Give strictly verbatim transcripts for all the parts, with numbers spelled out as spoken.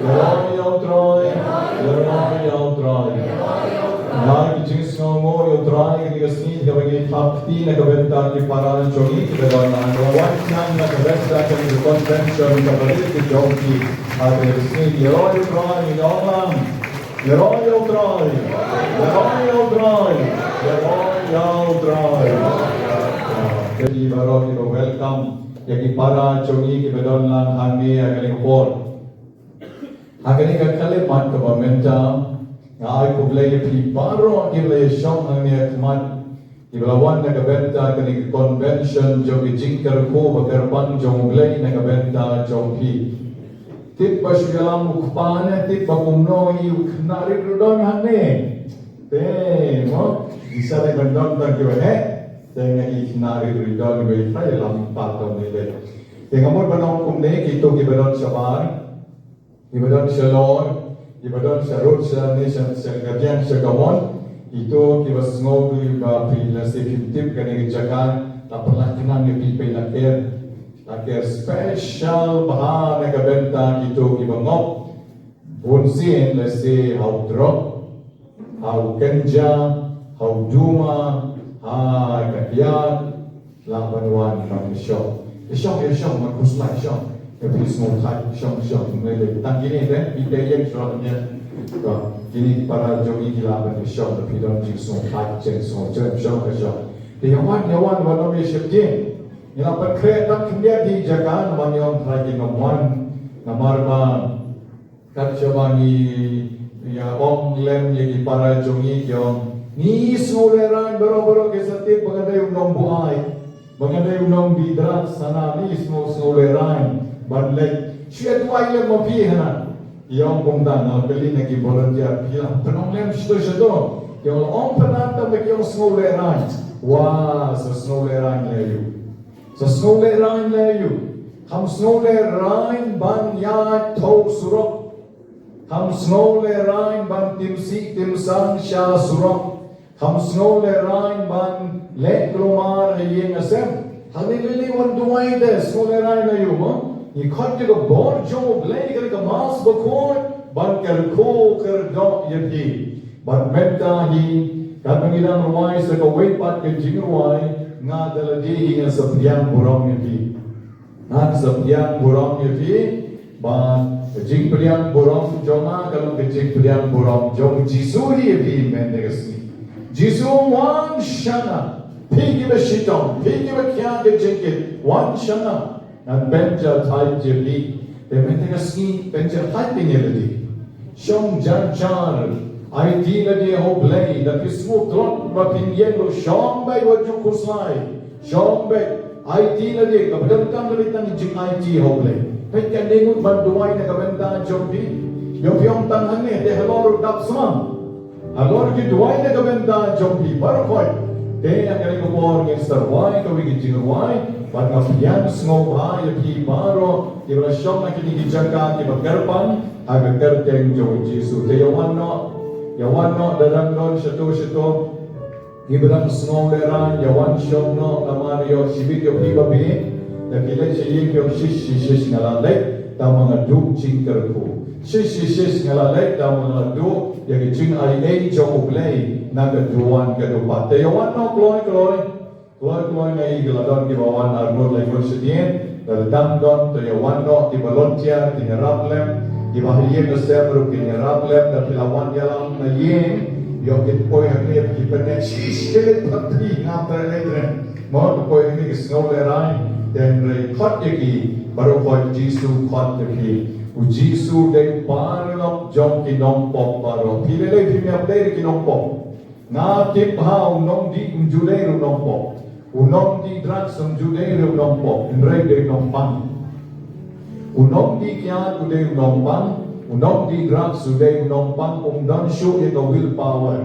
Ïaroh ïa U Trai, ïaroh ïa U Trai. Nga ki jingsngewnguh ïa U Trai, kane ka sngi kaba ngi phah kti na ka bynta ki para jong ngi kiba don lang, kiba wan thiang na ka bynta kane ka convention kaba rit ka jong ki. Ha kane ka sngi, ïaroh ïa U Trai, ngi ong lang. Ïaroh ïa U Trai, ïaroh ïa U Trai, ïaroh ïa U Trai. Te ngi baroh kiba welcome ïa ki para jong ngi kiba don lang hangne ha kane ka por. Ha kane ka khyllipmat kaba mynta, nga ai khublei ïa phi baroh kiba la ïashong hangne ha khmat, kiba la wan na ka bynta kane ka convention jong ki jingkyrkhu ba kyrpang jong U Blei na ka bynta jong phi. Tip ba shu ïalam u kpa ne, tip ba kumno i u khynnah rit ruh don hangne. Te mo, i sa dei ban don tang kiba heh. Te nga i khynnah rit ruh don, ba i sa ïalam pat don ne dei. Te nga mut ban ong kumne, kito kiba don shabar, kiba don shalor, kiba don sharud, sha ne, sha, sha kadiang, sha kamon, kito kiba sngew, kiba phi, lehse phim tip kane ka jaka, la pynlait khnang ïa phi peit, la ker, la ker special bha na ka bynta kito kiba ngop bunsien, lehse ha u drok, ha u kynja, ha u duma, ha ka kiad, lah ban wan ban ïashong. Ïashong, ïashong, man khuslai shong. Ïa phi sngewthait, shong, shong, ngi leh tang kine te, phi te ïeng shuwa ban ïeng. Ko, kine para jong ngi ki lah ban ïashong, ïa phi don jingsngewthait, jingsngewthait, shong, shong. Te ïa wan, ïa wan, wan ïa sheptieng. Ngi lah ban khreh tang khyndiat hi jaka, namar ngi ong Trai kin ym wan, namar ba Kat shaba ngi ïa ong lem ïa ki para jong ngi ki ong, ngi sngew lehraiñ baroh baroh ki sa tip ba nga dei u nongbuaid, ba nga dei u nongdih drugs, hana ngi sngew sngew lehraiñ ban leit. Shu ïa duwai lem ma phi hana. Ki ong kumta, nga kylli na ki volunteer, phi la pynong lem shato shato? Ki ong la ong pynang tang ba ki ong sngew lehraiñ. Wa, sa sngew lehraiñ lei aïu? Sa sngew lehraiñ lei aïu? Kham sngew lehraiñ ban ïaid thew surok. Kham sngew lehraiñ ban tim sih tim sang sha surok. Kham sngew lehraiñ ban leh kulmar ha ïing ha sem. Hangne lei lei wan duwai te sngew lehraiñ lei aïu mo? Ngi khot ïa ka bor jong U Blei, ka, ka Mass Bakhuid ban kyrkhu kyrdoh ïa phi. Bad mynta hi, katba ngi dang rwai sa kawei pat ka jingrwai, nga da lade hi ngan sa pdiang burom ïa phi. Ngan sa pdiang burom ïa phi, bad ka jingpdiang burom jong nga ka long ka jingpdiang burom jong U Jisu hi ïa phi mynta ka sngi. Jisu, wan sha nga, phi kiba shitom, phi kiba khia ka jingkit, wan sha nga. Ngan pynjah thait ïa phi. Te mynta ka sngi pynjah thait ïa ngi lade. Shong jar jar. Aiti lade ha U Blei, da phi sngewtlot ba phin ïeng ruh shong beit, wat ju khuslai. Shong beit. Aiti lade, kaba donkam lade tang jingaiti ha U Blei. Peit, kan dei ngut ban duwai na ka bynta jong phi. Ïoh phi ong tang hangne, te halor ruh dap smam. Halor ki duwai na ka bynta jong phi baroh khoit. Te ha kane ka por ngin sa rwai kawei ka jingrwai, bad nga pdiang sngewbha ïa phi baroh kiba la shong ha kine ki jaka kiba kyrpang ha ka kyrteng jong U Jisu. Te ïa wan noh, ïa wan noh, da dang don shato shato kiba dang sngew lehraiñ, ïa wan shong noh, namar ïoh shibit ïoh phi ba bieit. Da phi leit sha ïing phi ong, shish shish shish, nga la leit, tang ba nga duh jingkyrkhu. Shish shish shish, nga la leit, tang ba nga duh ïa ka jingaiei jong U Blei na ka duwan ka dupat. Te ïa wan noh kloi kloi. Kloi kloi, nga i ki la don kiba wan ar ngut lai ngut shadien. Da dang don, te ïa wan noh, ki volunteer kin ïarap lem. Kiba ha ïing ha sem ruh kin ïarap lem, da phi la wan ïalam na ïing. Ïoh ki poi hangne ki pyneh, shish, ki leit pat phi, ngam treh leit re. Mo, ki poi hangne ki sngew lehraiñ, te hynrei khot ïa ki baroh, khot Jisu, khot ïa phi. U Jisu dei paralok jong ki nongpop baroh. Phi lei lei phim ïa pdeng ki nongpop. Nga tip bha, u nongdih um ju dei ruh u nongpop. U nongdih drugs um ju dei ruh u nongpop. Hynrei dei u nongpang. U nongdih kiad u dei u nongpang. U nongdih drugs u dei u nongpang. Um don shuh ïa ka willpower.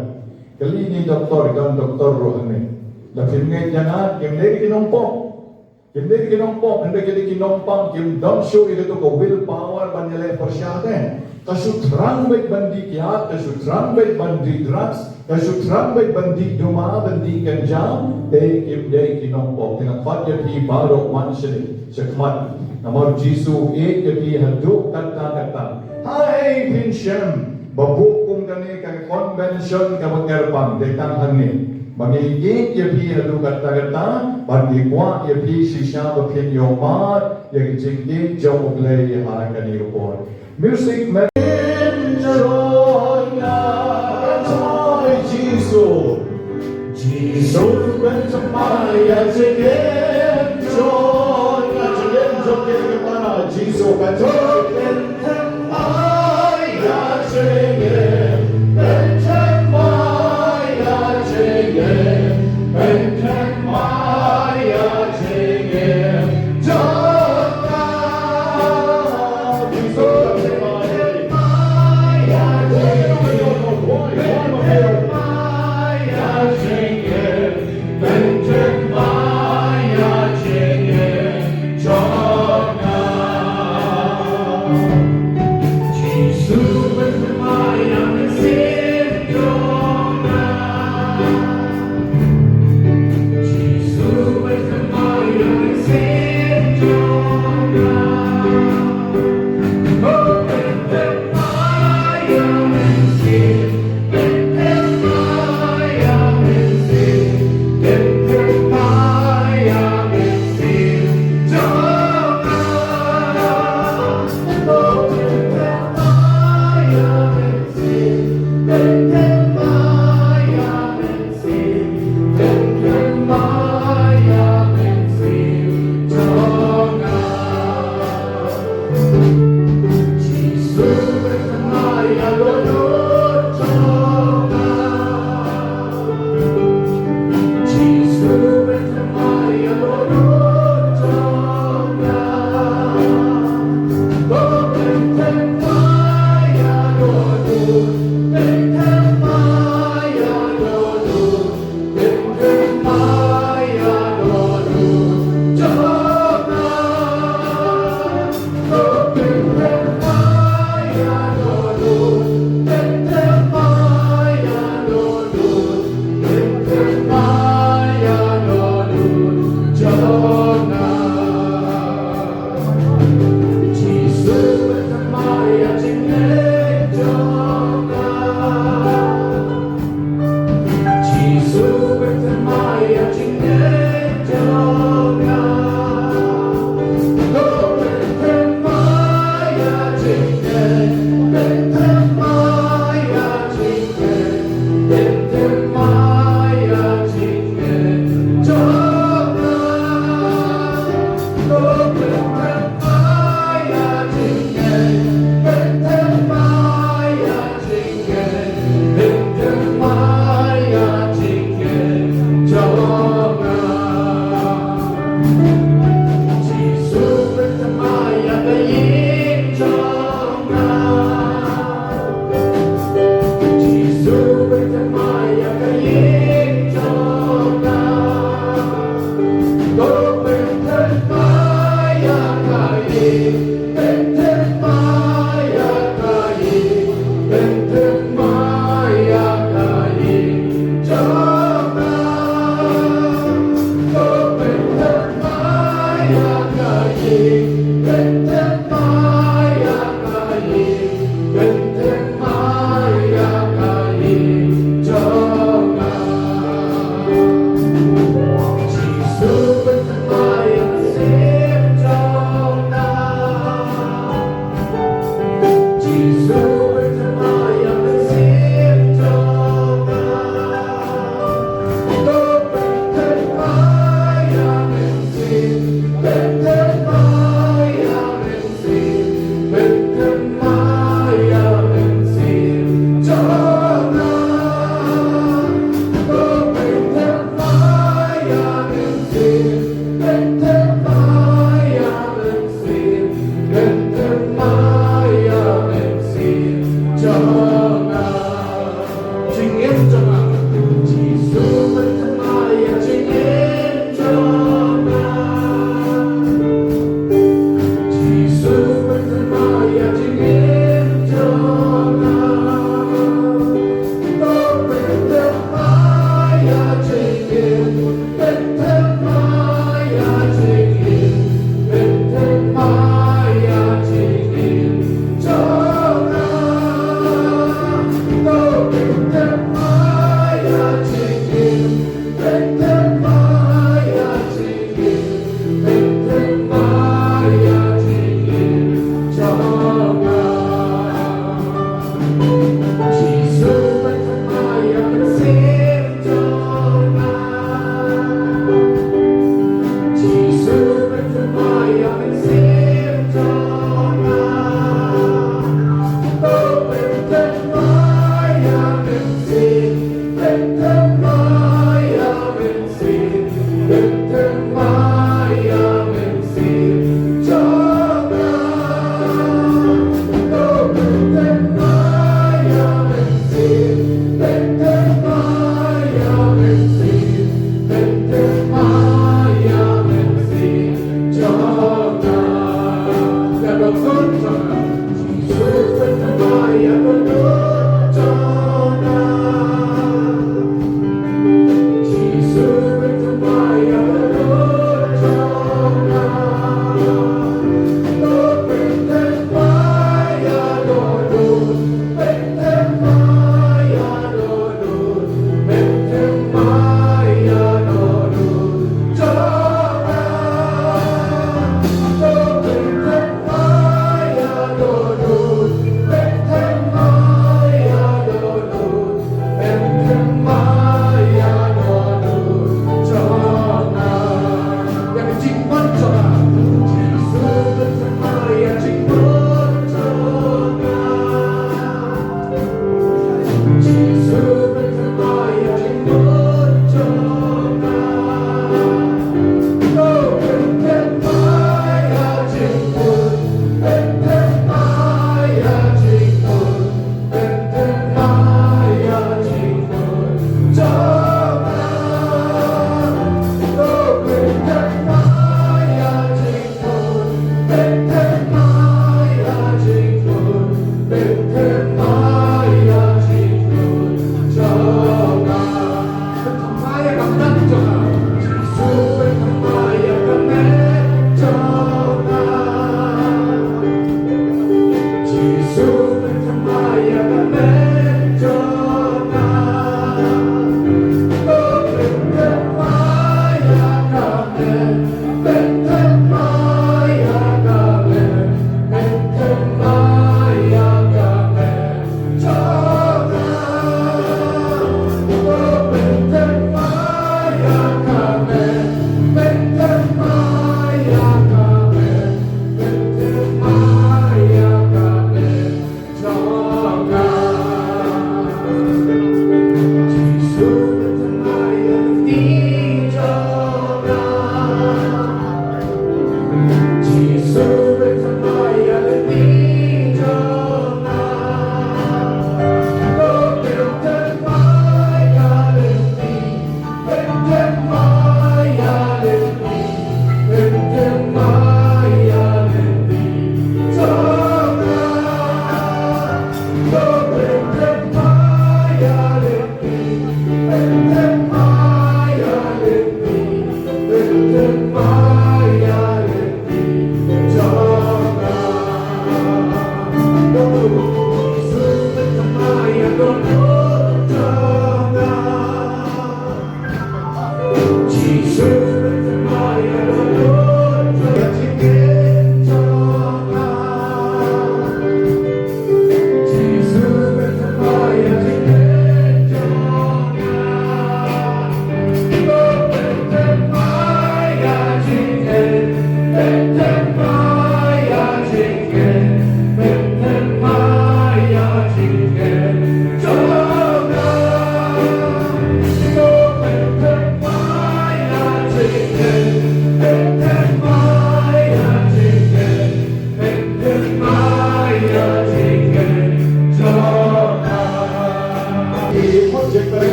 Kylli ïa i doktor, i don doktor ruh hangne. La phim ngeit ïa nga, kim dei ki nongpop. Kim dei ki nongpop, hynrei ki dei ki nongpang, kim don shuh ïa kato ka willpower ban ïaleh pyrshah te. Ka shu thrang beit ban dih kiad, ka shu thrang beit ban dih drugs, ka shu thrang beit ban dih duma, ban dih kynja, te kim dei ki nongpop. Te nga khot ïa phi baroh man shane shakhmat. Namar U Jisu u ïeit ïa phi haduh katta katta. Hai Shem ba buh kum kane ka convention kaba kyrpang dei tang hangne ba ngi ïeit ïa phi haduh katta katta, ba ngi kwah ïa phi shisha ba phin ïoh mad ïa ka jingïeit jong U Blei ha kane ka por. Music man. Jisu. Jisu ban thymmai ïa jingim jong nga, jingim jong kane ka para. Jisu ban thymmai ïa jingim, ban thymmai ïa jingim, ban thymmai ïa jingim jong nga. Jisu ban thymmai ïa jingim, ban thymmai ïa jingim.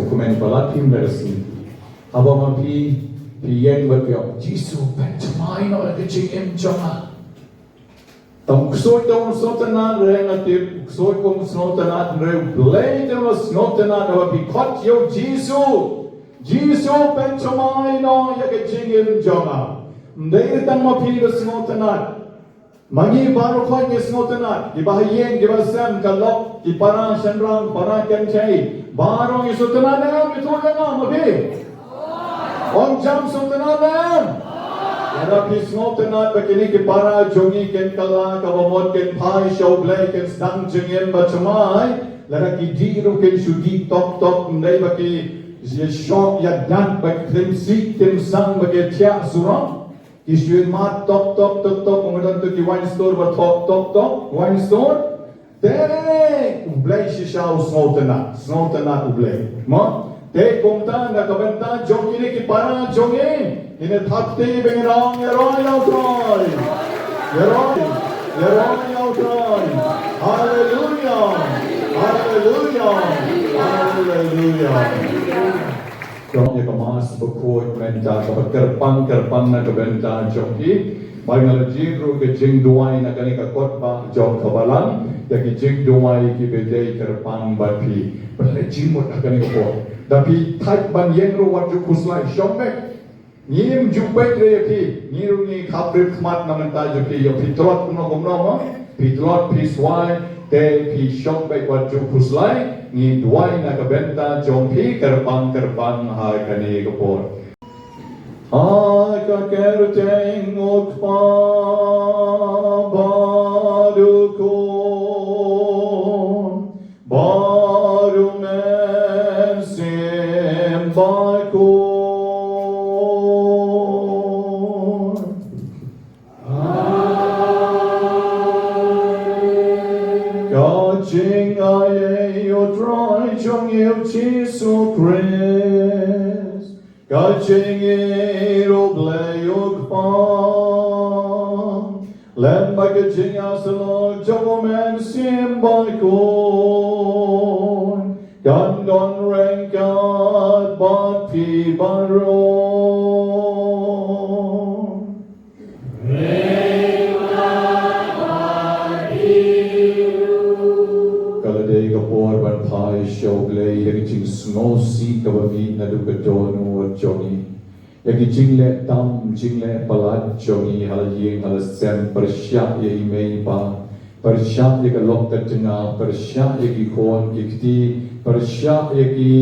Kumne palat phim da ka sngi. Haba ma phi, phi ïeng bad phi ong, Jisu, pynthymmai noh ïa ka jingim jong nga. Tang u ksuid u sngewtynnad re nga tip, u ksuid u sngewtynnad re, U Blei te u sngewtynnad, haba phi khot ïa u Jisu. Jisu, pynthymmai noh ïa ka jingim jong nga. Ym dei tang ma phi ba sngewtynnad. Ma ngi baroh khoit ngi sngewtynnad, kiba ha ïing, kiba sem, ka lok, ki para shynrang, para kynthei, baroh ngi sngewtynnad ne em, ïathuh ïa nga ma phi. Ong jam, sngewtynnad ne em. Lada phi sngewtynnad ba kine ki para jong ngi kin kylla kaba mut, kin phai sha U Blei, kin sdang jingim bathymmai, lada ki dih ruh kin shu dih tok tok, ym dei ba ki ïa shoh ïa dat, ba ki khlem sih khlem sang, ba ki thiah surok. Ki shu ïa mad tok tok tok tok, kum ka don tu ki wine store ba tok tok tok, wine store. Te U Blei shisha u sngewtynnad, sngewtynnad U Blei. Mo? Te kumta na ka bynta jong kine ki para jong ngi, ngin ïa thap kti bad ngin ong, ïaroh ïa U Trai. Ïaroh, ïaroh ïa U Trai. Haleluya. Haleluya. Haleluya. Kong ïa ka Mass Bakhuid mynta kaba kyrpang kyrpang na ka bynta jong phi. Bad nga la jied ruh ka jingduwai na kane ka kot ba jong ka balang, ïa ki jingduwai kiba dei kyrpang bad phi. Ban leh jingmut ha kane ka por. Da phi thait ban ïeng ruh wat ju khuslai, shong beit. Ngim ju peit re ïa phi. Ngi ruh ngi khapbrip khmat na bynta jong phi, ïa phi tlot kumno kumno mo. Phi tlot, phi swai, te phi shong beit, wat ju khuslai, ngi duwai na ka bynta jong phi kyrpang kyrpang ha kane ka por. Ha ka kyrteng U Kpa bad U Khun bad U Mynsiem Bakhuid. Ka jingaiei U Trai jong ngi U Jisu Khrist, ka jingïeit U Blei U Kpa, lem bad ka jingïasyllok jong U Mynsiem Bakhuid, kan don ryngkat bad phi baroh. Ka la dei ka por ban phai sha U Blei ïa ka jingsngewsih kaba mih naduh ka dohnud jong ngi. Ïa ki jingleh tam jingleh palat jong ngi ha la ïing ha la sem, pyrshah ïa i mei i pa, pyrshah ïa ka lok ka tnga, pyrshah ïa ki khun ki kti, pyrshah ïa ki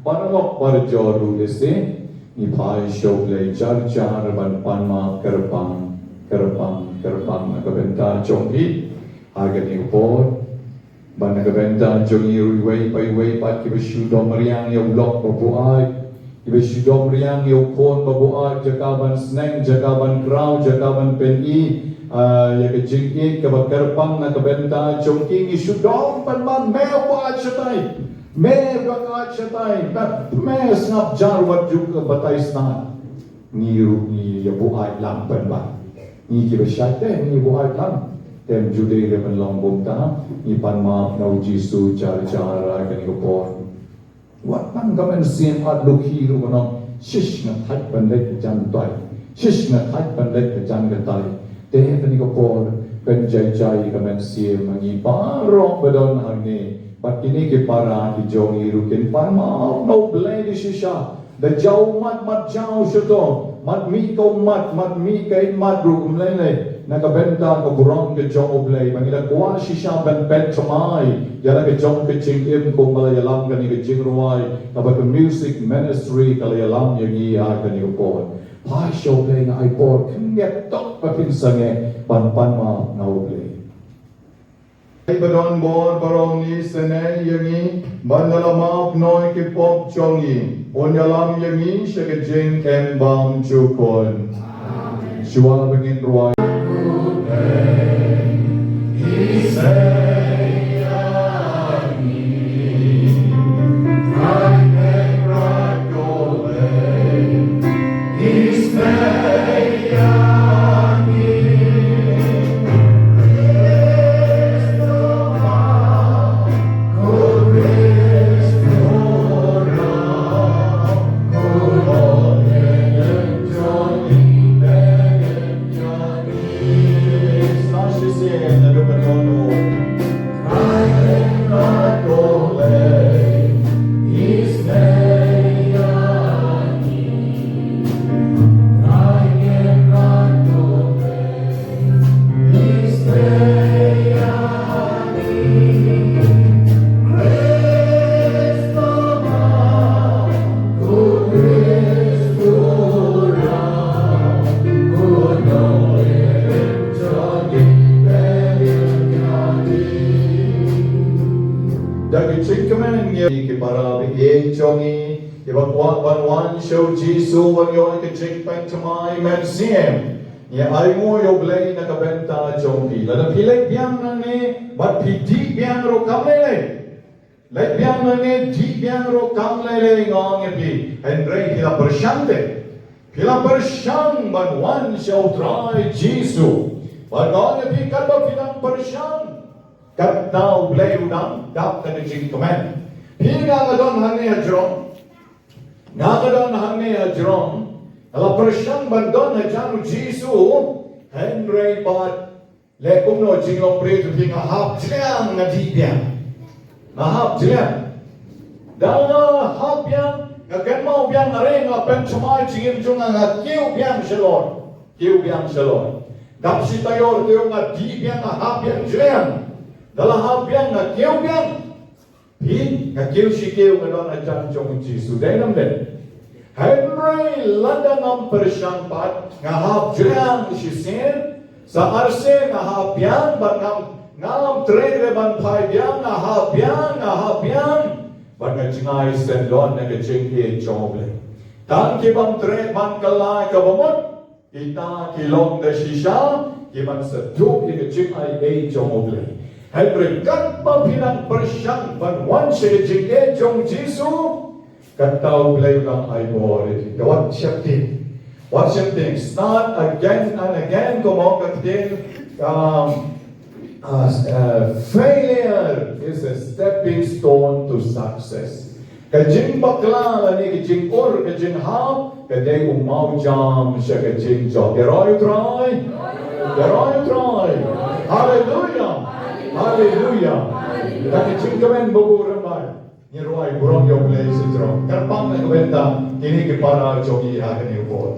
paralok parajor ruh lehse. Ngi phai sha U Blei jar jar ban pan map kyrpang kyrpang kyrpang na ka bynta jong phi ha kane ka por. Ban na ka bynta jong ngi ruh iwei pa iwei pat kiba shu dom riang ïa u lok ba buaid, kiba shu dom riang ïa u khun ba buaid, jaka ban sneng, jaka ban kraw, jaka ban pyni, ah, ïa ka jingïeit kaba kyrpang na ka bynta jong ki, ngi shu dom pynban, me u buaid shatai, me u buaid shatai, bad me sngap jar wat ju ka batai stad. Ngi ruh ngi ïa buaid lang pynban. Ngi kiba shait te ngi buaid lang. Te ym ju dei re ban long kumta. Ngi pan map na U Jisu jar jar ha kane ka por. Wat nang ka mynsiem at lukhi ruh ban ong, shish, nga thait ban leit ka jan tai. Shish, nga thait ban leit ka jan ka tai. Te kane ka por kan jai jai ka mynsiem ngi baroh ba don hangne. Bad kine ki para ki jong ngi ruh kin pan map na U Blei da shisha. Da jaw mat, mat jaw shato, mat mih ka ummat, mat mih ka ummat ruh ym lei lei. Na ka bynta ka burom ka jong U Blei, ba ngi da kwah shisha ban pynthymmai ïa la ka jong ka jingim, kumba la ïalam kane ka jingrwai, kaba ka music ministry ka la ïalam ïa ngi ha kane ka por. Phai sha U Blei, nga ai por khyndiat tok ba phin sangeh ban pan map na U Blei. Ai ba don bor baroh ngi, sngewbha ïa ngi, ban da la map noh ki pop jong ngi, un ïalam ïa ngi sha ka jingim bymjukut. Shuwa ba ngin rwai. Da ka jingkmen ngi ki para baieit jong ngi, ki ban wan, ban wan sha u Jisu, ban ïoh ka jingpynthymmai mynsiem. Ngi ainguh ïa U Blei na ka bynta jong phi. Lada phi leit biang nangne bad phi dih biang ruh kam lei lei. Leit biang nangne, dih biang ruh kam lei lei, nga ong ïa phi. Hynrei phi la pyrshang te. Phi la pyrshang ban wan sha U Trai Jisu. Bad nga ong ïa phi, katba phi dang pyrshang, kata U Blei u dang dap da ka jingkmen. Phi, nga nga don hangne ha jrong. Nga nga don hangne ha jrong. Nga la pyrshang ban don hajan u Jisu. Hynrei pat, leh kumno, jinglong briew, phi, nga hap jliang, nga dih biang. Nga hap jliang. Da nga hap biang, nga kynmaw biang, are nga pynthymmai jingim jong nga, nga kiew biang shalor. Kiew biang shalor. Dap shi taïew, taïew nga dih biang, nga hap biang jliang. Da la hap biang, nga kiew biang. Phi, nga kiew shi kiew, nga don hajan jong u Jisu, dei ne ym dei? Hynrei lada ngam pyrshang pat, nga hap jliang shisien, sa arsien nga hap biang, bad ngam, ngam treh re ban phai biang, nga hap biang, nga hap biang. Bad nga jngai shen don na ka jingïeit jong U Blei. Tang ki bym treh ban kylla kaba mut, kita ki long da shisha, ki ban sa duh ïa ka jingaiei jong U Blei. Hynrei katba phi nang pyrshang ban wan sha ka jingïeit jong u Jisu, kata U Blei u nang ai bor ïa phi. Te wat sheptieng. Wat sheptieng. Start again and again, kumba ong ka ktien, um, Uh, uh, failure is a stepping stone to success. Ka jingbakla lane ka jingur, ka jinghap, ka dei u mawjam sha ka jingjop. Ïaroh ïa u Trai. Ïaroh ïa u Trai. Haleluia. Haleluia. Da ka jingkmen ba u rymbai. Ngi rwai burom ïa U Blei sha jrong. Kyrpang na ka bynta kine ki para jong ngi ha kane ka por.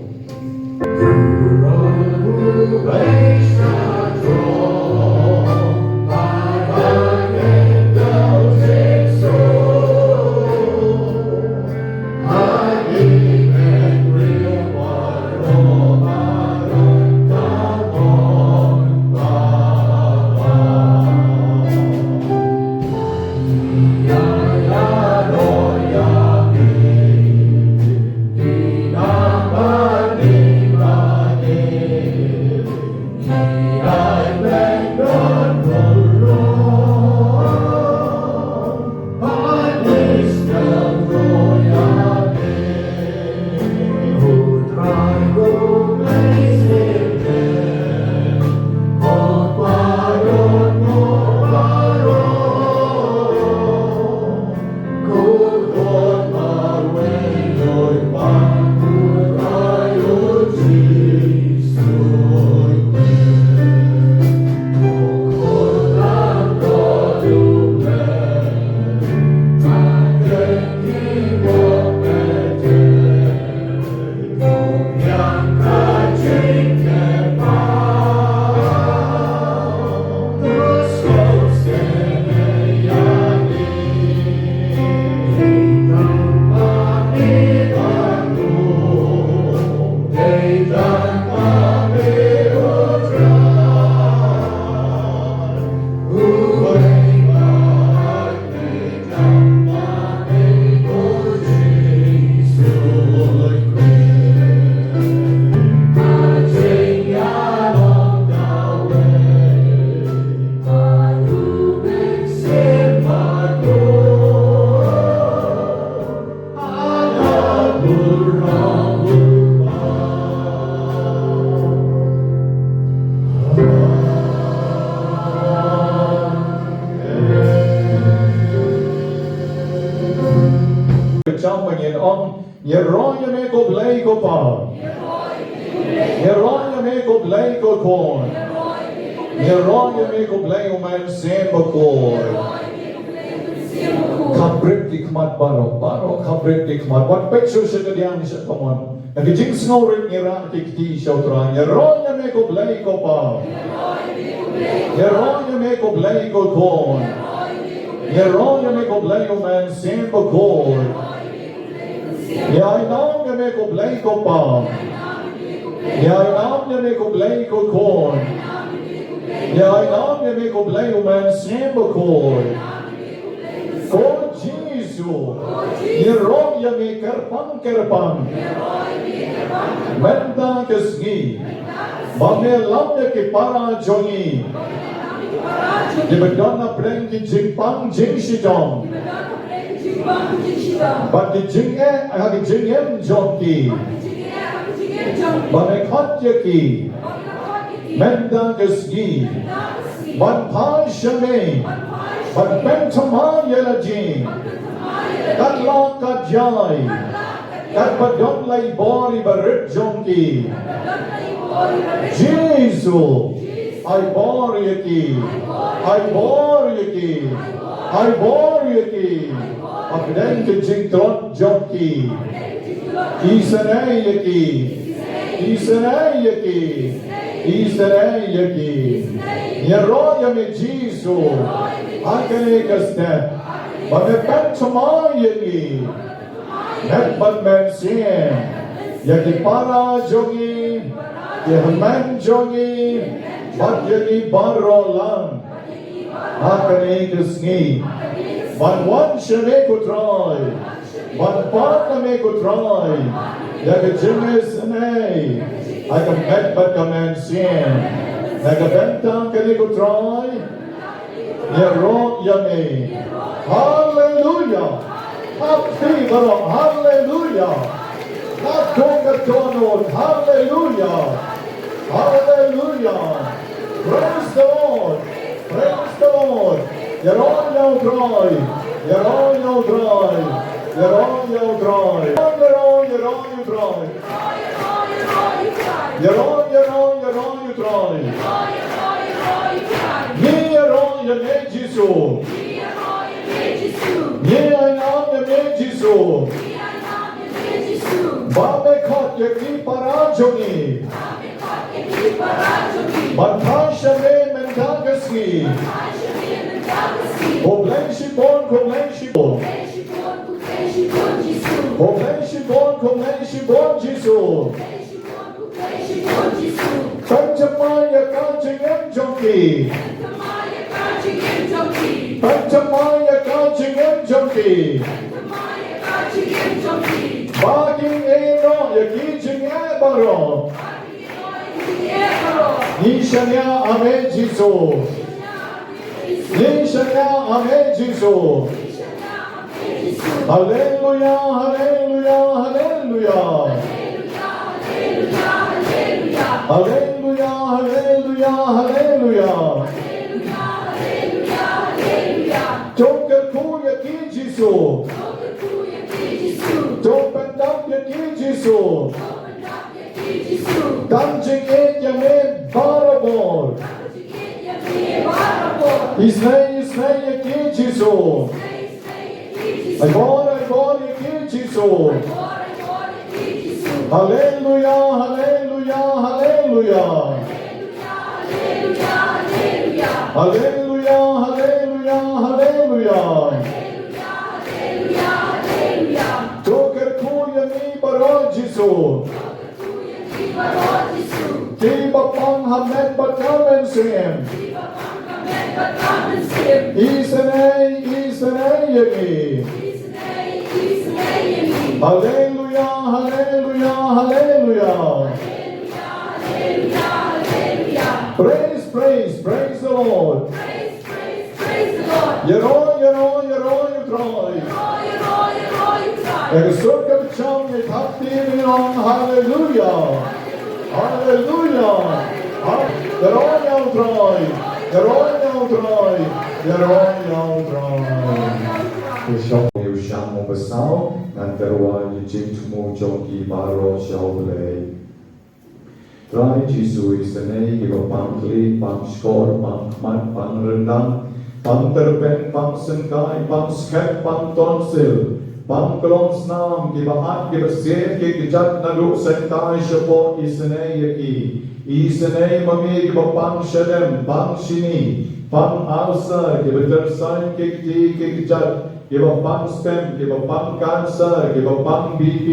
Ïaroh ïa me ko Blei ko Pa. Ïaroh ïa me ko Blei ko Khun. Ïaroh ïa me ko Blei U Mynsiem Bakhuid. Khaprit ki khmat baroh, baroh khaprit ki khmat. Wat peit shuh sha kadiang sha kamon. Na ka jingsngewrit ngi rah ki kti sha U Trai. Ïaroh ïa me ko Blei ko Pa. Ïaroh ïa me ko Blei ko Khun. Ïaroh ïa me ko Blei U Mynsiem Bakhuid. Ïa ai nam ïa me ko Blei ko Pa. Ïa ai nam ïa me ko Blei ko Khun. Ïa ai nam ïa me ko Blei U Mynsiem Bakhuid. Ko Jisu, ïaroh ïa me kyrpang kyrpang. Mynta ka sngi, ba me lam ïa ki para jong ngi. Kiba don hapdeng ki jingpang jingshitom. Bad ki jingeh ha ki jingim jong ki. Ba me khot ïa ki. Mynta ka sngi. Ban phai sha me. Ban pynthymmai ïa la jong ngi. Katba lah katba ïai. Katba don la i bor iba rit jong ki. Jisu. Ai bor ïa ki. Ai bor ïa ki. Ai bor ïa ki. Hapdeng ki jingtlot jong ki. Isynei ïa ki. Isynei ïa ki. Isynei ïa ki. Ïaroh ïa me Jisu. Ha kane ka step. Ba me pynthymmai ïa ki. Met bad mynsiem. Ïa ki para jong ngi. Ki hynmen jong ngi. Bad ïa ngi baroh lang. Ha kane ka sngi. Ban wan sha me ko Trai. Ban pan na me ko Trai. Ïa ka jingisynei. Ha ka met bad ka mynsiem. Na ka bynta kane ko Trai. Ïaroh ïa me. Haleluya. Hapdeng baroh. Haleluya. Hapdeng ka dohnud. Haleluya. Haleluya. Praise the Lord. Praise the Lord. Ïaroh ïa U Trai. Ïaroh ïa U Trai. Ïaroh ïa U Trai. Ïaroh, ïaroh ïa U Trai. Ïaroh, ïaroh, ïaroh ïa U Trai. Ngi ïaroh ïa me Jisu. Ngi ai nam ïa me Jisu. Ba me khot ïa ki para jong ngi. Ban phai sha me mynta ka sngi. Ko Blei shibun, ko Blei shibun. Ko Blei shibun, ko Blei shibun Jisu. Pynthymmai ïa ka jingim jong ki. Pynthymmai ïa ka jingim jong ki. Ba kin ïehnoh ïa ki jingeh baroh. Ngi shaniah ha me Jisu. Ngi shaniah ha me Jisu. Haleluya, haleluya, haleluya. Haleluya, haleluya, haleluya. To kyrkhu ïa ki Jisu. To pyndap ïa ki Jisu. Tang jingïeit ïa me barabor. Isynei, isynei ïa ki Jisu. Ai bor, ai bor ïa ki Jisu. Haleluya, haleluya, haleluya. Haleluya, haleluya, haleluya. To kyrkhu ïa ngi baroh Jisu. Kiba pang ha met bad ka mynsiem. Isynei, isynei ïa ngi. Haleluya, haleluya, haleluya. Praise, praise, praise the Lord. Ïaroh, ïaroh, ïaroh ïa U Trai. Ïa ka sur kaba jam ïa ka bynta ngi ong haleluya. Haleluya. Ïaroh ïa U Trai. Ïaroh ïa U Trai. Ïaroh ïa U Trai. Ïaroh ïa U Trai. Ba saw ngan tyrwa ïa ki jingthmu jong ki baroh sha U Blei. Trai Jisu, isynei kiba pang khlieh, pang shkor, pang khmat, pang ryndang, pang tyrpeng, pang syngkai, pang skhem, pang tonsil, pang klong snam, kiba at kiba siej ki kjat naduh syngkai shapoh, isynei ïa ki. Isynei ma ngi kiba pang shadem, pang shini, pang ulcer, kiba tyrsaiñ ki kti ki kjat, kiba pang stent, kiba pang cancer, kiba pang B P,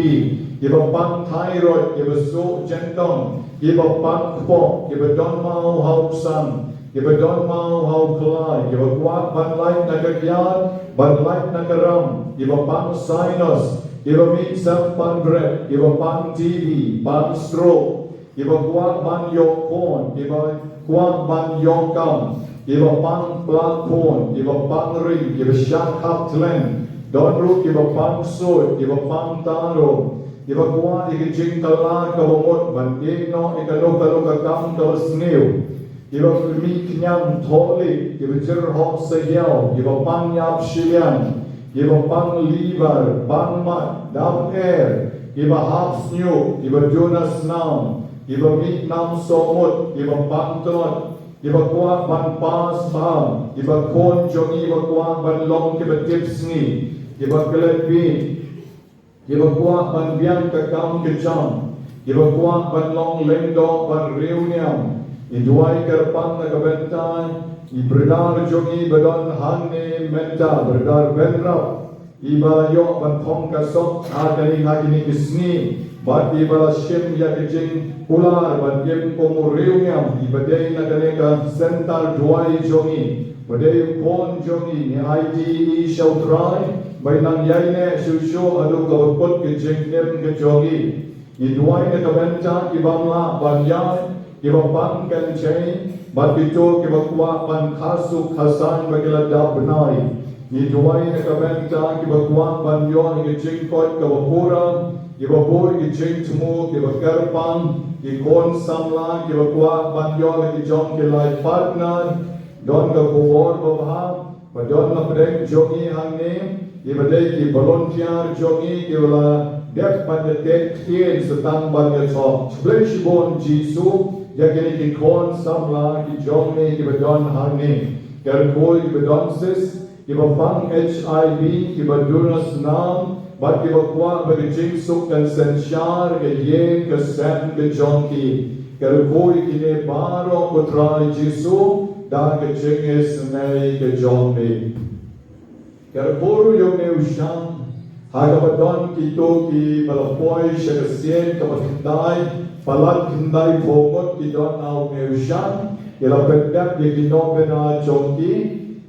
kiba pang thyroid, kiba suh jyndong, kiba pang kpoh, kiba don maw ha u ksan, kiba don maw ha u khlai, kiba kwah ban lait na ka kiad, ban lait na ka ram, kiba pang sinus, kiba mih sem pan bret, kiba pang T B, pang stroke, kiba kwah ban ïoh khun, kiba kwah ban ïoh kam, kiba pang pla khun, kiba pang ring, kiba shah khap thleng, don ruh kiba pang suit, kiba pang tarum, kiba kwah ïa ka jingkylla kaba mut ban ïeh noh ïa kano kano ka kam kaba sniew, kiba mih khñiang thohlieh, kiba jyrhoh sahiaw, kiba pang ïap shiliang, kiba pang liver, pang mat, dam er, kiba hap snieh, kiba duna snam, kiba mih nam sohmut, kiba pang tlot, kiba kwah ban pass bam, kiba khun jong ngi ba kwah ban long kiba tipsngi, kiba klet bieit, kiba kwah ban biang ka kam ka jam, kiba kwah ban long lyngdoh ban riewniam. Ngi duwai kyrpang na ka bynta i brother jong ngi ba don hangne mynta, brother Benrap, iba la ïoh ban phong ka sok ha kane, ha kine ki sngi, bad iba la shim ïa ka jingkular ban im kum u riewniam, iba dei na kane ka center duwai jong ngi, ba dei u khun jong ngi. Ngi aiti ïa i sha U Trai ba in nang ïaineh shuh shuh haduh kaba kut ka jingim ka jong ngi. Ngi duwai na ka bynta ki bym lah ban ïaid, kiba pang kynjai, bad kito kiba kwah ban kha suk kha saiñ ba ki la dap bnai. Ngi duwai na ka bynta kiba kwah ban ïoh ïa ka jingkoit kaba pura, kiba buh ïa ka jingthmu, kiba kyrpang, ki khun samla kiba kwah ban ïoh ïa ki jong ki life partner. Don ka khubor babha ba don na pdeng jong ngi hangne, iba dei ki volunteer jong ngi kiba la dep ban ïateh ktien sa tang ban ïathoh. Khublei shibun Jisu ïa kine ki khun samla ki jong ngi kiba don hangne. Kyrkhu ïa kiba don cyst, kiba pang H I V, kiba duna snam, bad kiba kwah ba ka jingsuk kan synshar ka ïing ka sem ka jong ki. Kyrkhu ïa kine baroh, ko Trai Jisu, da ka jingisynei ka jong me. Kyrkhu ruh ïa une u shang, ha kaba don kito kiba la poi sha ka sien kaba khyndai, palat khyndaiphew ngut ki don ha une u shang, ki la pyndep ïa ki nongpynïaid jong ki,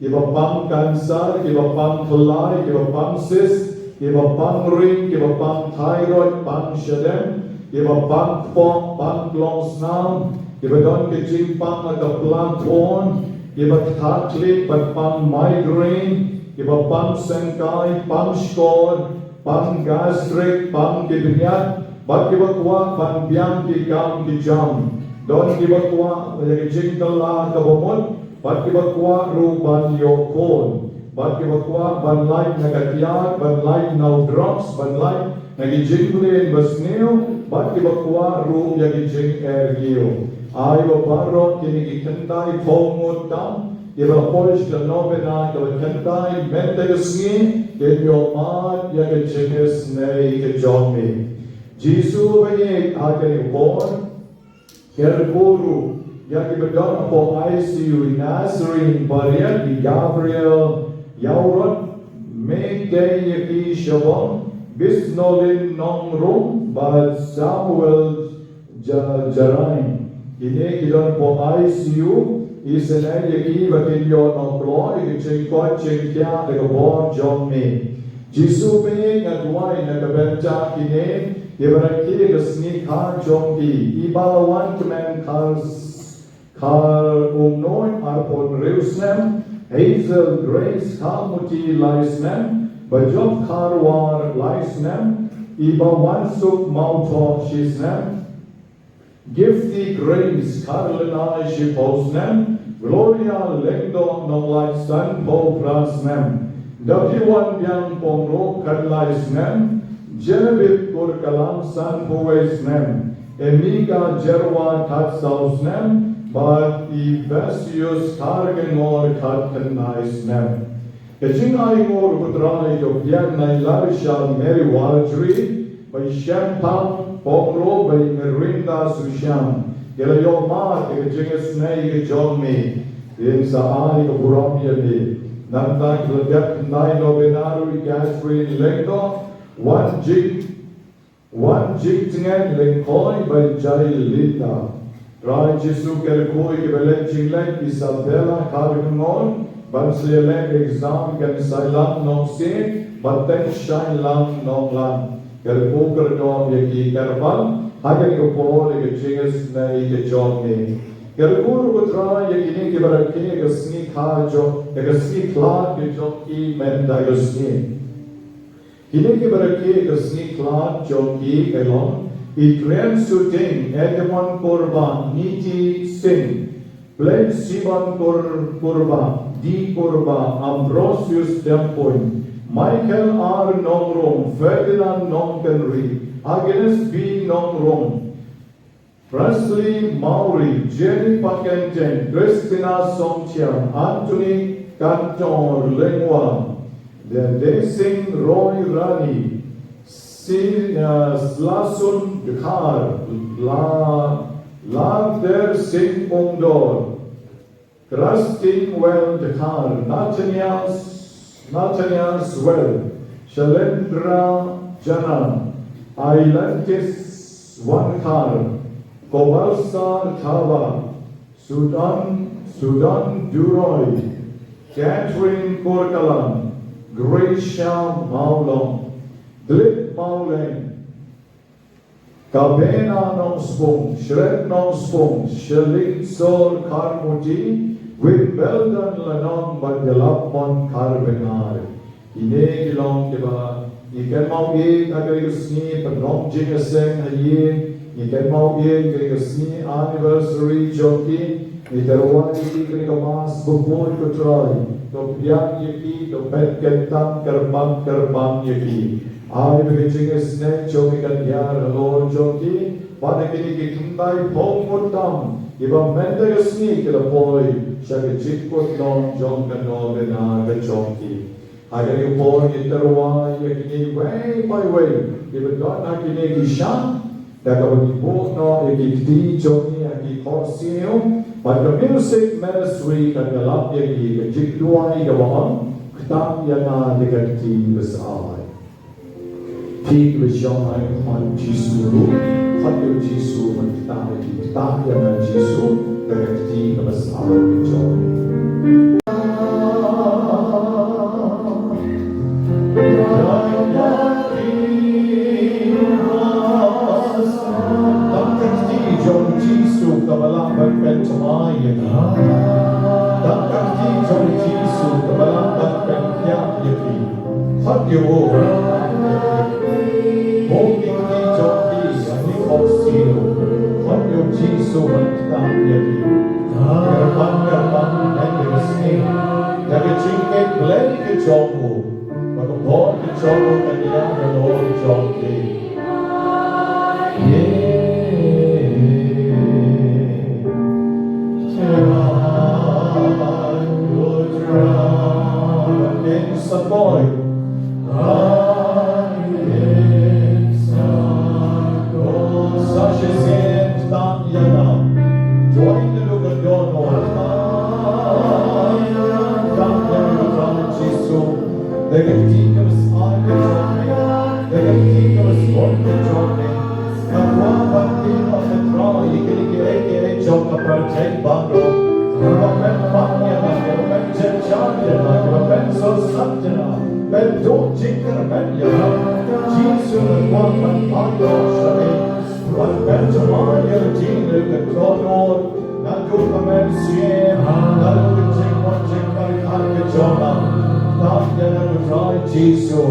kiba pang cancer, kiba pang khlai, kiba pang cyst, kiba pang ring, kiba pang thyroid, pang shadem, kiba pang kpoh, pang klong snam, kiba don ka jingpang ha ka pla khun, kiba ktah khlieh bad pang migraine, kiba pang syngkai, pang shkor, pang gastric, pang ki bniat, bad kiba kwah ban biang ki kam ki jam. Don kiba kwah ïa ka jingkylla kaba mut, bad kiba kwah ruh ban ïoh khun, bad kiba kwah ban lait na ka tiar, ban lait na u drugs, ban lait na ki jingmlien ba sniew, bad kiba kwah ruh ïa ki jingerkiew. Ai ba baroh kine ki khyndaiphew ngut tam, kiba la poi sha ka nobena kaba khyndai mynta ka sngi, kin ïoh mad ïa ka jingisynei ka jong me. Jisu ba ïeit, ha kane ka por, kyrkhu ruh ïa kiba don hapoh I C U, Nazarene Bariat, i Gabriel Ïawrot, Meitei ïa ki Shabong, Bisnolin Nongrum, bad Samuel Ja-, Jarain. Kine ki don hapoh I C U, isynei ïa ki ba kin ïoh nongkloi ïa ka jingkoit jingkhiah da ka bor jong me. Jisu ba ïeit, nga duwai na ka bynta kine kiba rakhe ka sngi kha jong ki, iba la wan kmen Khar, Khar Umnoi arphew hynriew snem, Hazel Grace Kharmuti lai snem, Bajop Kharwar lai snem, iba wan suk Mawthoh shi snem, Gifty Grace Kharlynnai shiphew snem, Gloria Lyngdoh Nonglait sanphew phra snem. Dapiwan Biang Pongro khatlai snem, Jenabit Kurkalang sanphew wei snem, Emika Jerwa khatsaw snem, bad Ivesius Kharkongor khatkhyndai snem. Ka jingai ngur u Trai ka biang na i Larisha Mary Warjri, bad i Shempang Pongro bad i Merinda Sushan. Ki la ïoh mad ïa ka jingisynei ka jong me. Kin sa ai ka burom ïa me. Nangta ki la dep khyndai nobena ruh i Catherine Lyngdoh, Wanjing, Wanjingtngen Lyngkhoi bad Jai Linda. Trai Jisu, kyrkhu ïa kiba leh jingleh, Isabella Kharkongor, ban sa ïaleh exam, kan Sailang Nongsiej bad Tengshailang Nonglang. Kyrkhu kyrdoh ïa ki kyrpang ha kane ka por ïa ka jingisynei ka jong me. Kyrkhu ruh ko Trai ïa kine kiba rakhe ïa ka sngi kha jong, ïa ka sngi khlad ka jong ki mynta ka sngi. Kine kiba rakhe ïa ka sngi khlad jong ki ki long i Kren Suting, Edmond Kurbah, Niti Singh, Blade Siban Kur-, Kurbah, D Kurbah, Ambrosius Dempuin, Michael R Nongrung, Ferdinand Nongkynrih, Agnes B Nongrung, Presley Mawrie, Jenny Pakenteng, Christina Songthiang, Anthony Kantor Lengwang, Desing Roy Rani, Si, uh, Slasun Dkhar, La, Larder Singh Ungdor, Christine Well Dkhar, Nathaniel, Nathaniel Swell, Shalendra Janan, Ailantis Wankhar, Kobalsa Thawa, Sudan, Sudan Duroy, Catherine Korkalan, Gracia Mawlong, Dilip Mawleng, Kabena Nongspung, Shred Nongspung, Shalin Sor Kharmuti, Wimbledon Lanong bad Jalapmon Kharbengari. Kine ki long kiba ngi kynmaw ïa ka sngi pynlong jingïaseng ha ïing, ngi kynmaw ïa ka sngi anniversary jong ki. Ngi tyrwa ïa ki kane ka mass bapur ko Trai, to pdiang ïa ki, to peit kyntang kyrpang kyrpang ïa ki. Ai ba ka jingisynei jong ki kan ïar halor jong ki, bad ha kine ki khyndai phew ngut tam kiba mynta ka sngi ki la poi sha ka jingkut long jong ka nobena ka jong ki. Ha kane ka por ngi tyrwa ïa kine iwei pa iwei kiba don ha kine ki shnong, da kaba ngi buh noh ïa ki kti jong ngi ha ki khohsiew, bad ka music ministry kan ïalap ïa ki, ka jingduwai kaba ong, ktah ïa nga da ka kti ba sah ai. Phi kiba shong ha khmat Jisu ruh, khot ïa u Jisu ban ktah ïa ki, ktah ïa nga Jisu da ka kti kaba sah ai ka jong. Tang ka kti jong u Jisu kaba lah ban pynthymmai ïa ngi. Tang ka kti jong u Jisu kaba lah ban pynkhiah ïa ngi. Khot ïa u. Bun ki kti jong ki ha ki khohsiew. Khot ïa u Jisu ban ktah ïa ki. Kyrpang kyrpang mynta ka sngi, da ka jingkyrpad ka jong u, ba ka bor ka jong u kan ïaid halor jong ki. Ïa. Trai, Trai, Trai. Ïa sa poi. Sa shisien ktah ïa nga. Join the Lord, ktah ïa nga, Trai Jisu. Da ka kti kaba sah ka jong me, da ka kti kaba sah ka jong me. Nga kwah ban ïehnoh, Trai, ïa kine kiei kiei jong ka pyrthei baroh. Kiba pynbang ïa nga, kiba pynjynjar ïa nga, kiba pynsursat ïa nga, pynduh jingkyrmen ïa nga. Jisu, nga kwah ban pan noh sha me. Ban pynthymmai ïa ka jingkyrkhu ka jong u. Naduh ka mynsiem, naduh ka jingmut jingpyrkhat ka jong nga. Ktah ïa nga, Trai Jisu.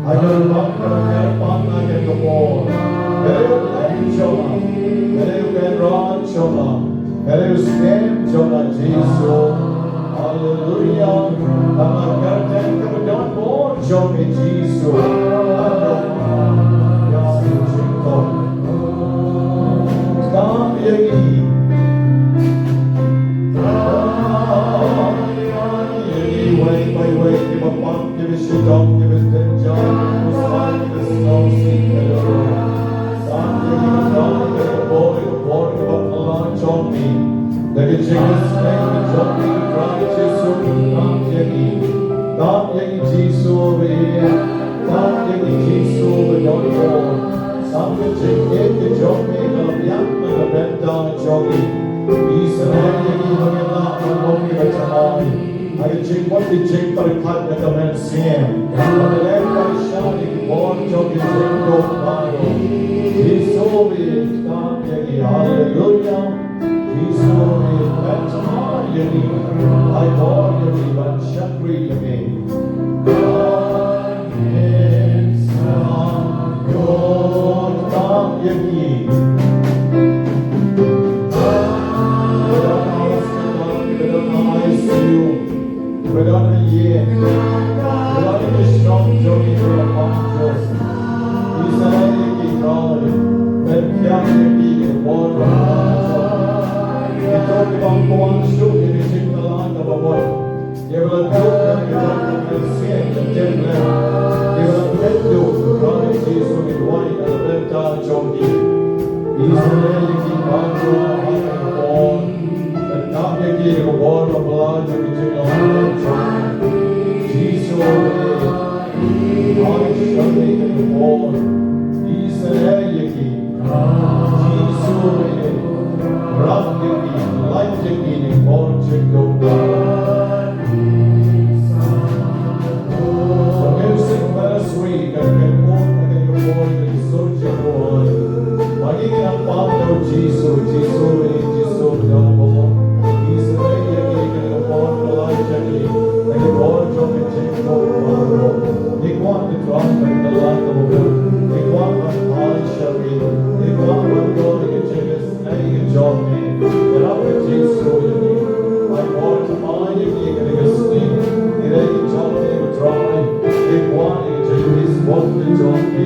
Aïu ban kyrpang ïa ka bor. Ka dei u Blei jong nga. Ka dei u Kynrad jong nga. Ka dei u Syiem jong nga Jisu. Haleluya. Tang ka kyrteng kaba don Jong i Jisu. Ïa u jingkor. Tam ïa ngi. Tam ïa ngi. Wei, wei, wei, kiba pang, kiba shitong, kiba tynjuh, kiba sah, kiba sngewsih, kiba lor. Tam ïa ngi, tam ïa ngi, bor, bor, bor, bor, jong ngi. Da ka jingïaseng jong ngi, Trai Jisu, tam ïa ngi. Tam ïa ngi Jisu ba ïeit, tam ïa ngi Jisu ba don bor. Sa ka jingïeit ka jong me ka la biang na ka bynta jong ngi. Isynei ïa ngi ba ngin lah ban long kiba thymmai ha ka jingmut ka jingpyrkhat na ka mynsiem. Ban leh pyrshah ïa ki bor jong ki jingduk baroh. Jisu ba ïeit, tam ïa ngi. Haleluya. Jisu ba ïeit, ban thymmai ïa ngi. Ai bor ïa ngi ban shakri ïa me. Ngi la duh ïa ka jong ka mynsiem ka jem lem. Ngi la pynduh, Trai Jisu, ngi duwai na ka bynta jong ki. Isynei ïa ki baroh ha ka por. Pyndonkam ïa ki ha ka bor ba phylla jong ka jinglong jong ki. Jisu, ai shalom ïa ki ha ka por. Isynei ïa ki. Jisu, wrap ïa ki, lait ïa ki, na ka bor jong ka. Sa ngin sing para swi, kan kan bor, kan kan bor, kan sor jong bor. Bagi kan pam dau Jisu, Jisu, eh, Jisu, dau bor. Isynei ïa ki, kan kan bor, kan lait ïa ki, kan kan bor, jong ka jingkor bor. Ni kwah ka trong, kan kan lait ka bor. Ni kwah kan ai sha ki. Ni kwah kan dor ïa ka jingis. Ai ka jong me, ïarap ka Jisu ïa me. Ai bor thymmai ïa me kane ka sngi. Ïa ka jong me, ko Trai. Ïa kwah ïa ka jingïaseng ka jong me.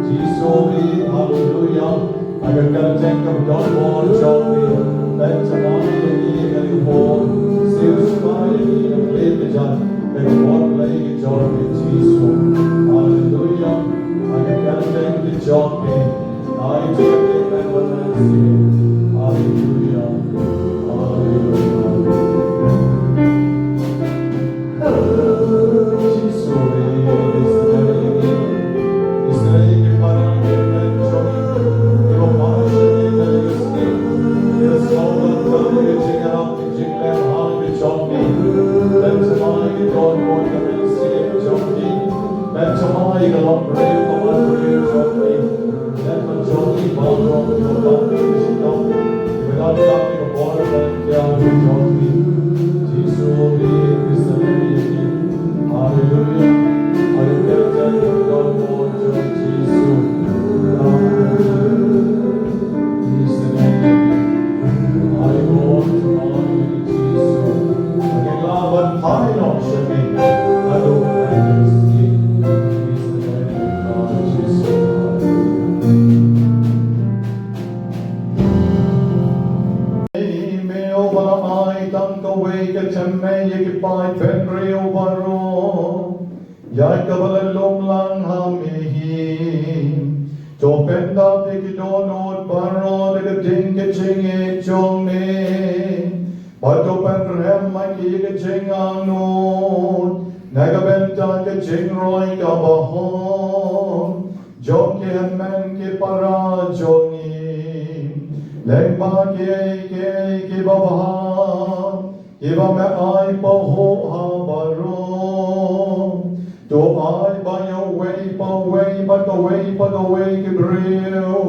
Jisu me, haleluya. Ai ka kyrteng kaba don bor jong me. Ban thymmai ïa me kane ka por. Siew spa ïa me na ka liang ka jong. Ïa ka bor ka jong me Jisu. Haleluya. Ai ka kyrteng ka jong me. Lem ban jong ngi baroh, kiba don ka shitom, kiba don ka bor, ban kiar ka jong ngi. Jisu, ngi, ngi sngewbha ïa ki. Haleluya. Ai ka kyrteng kaba don bor jong Jisu. Haleluya. Ngi sngewbha ïa ki. Ai bor jong ngi Jisu. Ngi lah ban phai noh sha me. Haduh ka sngi. Ngi sngewbha ïa ki. Jisu. Me uba la ai tang kawei ka tymmen ïa ki paid bynriew baroh, ïa kaba la lum lang ha me hi. To pyndap ïa ki dohnud baroh da ka ding ka jingïeit jong me. Bad to pynrem ïa ki ïa ka jingangnud na ka bynta ka jingroi kaba hok jong ki hynmen ki para jong ngi. Lyngba kiei kiei kiba bha kiba me ai pahuh ha baroh. To ai ba ïa uwei pa uwei bad kawei pa kawei ki briew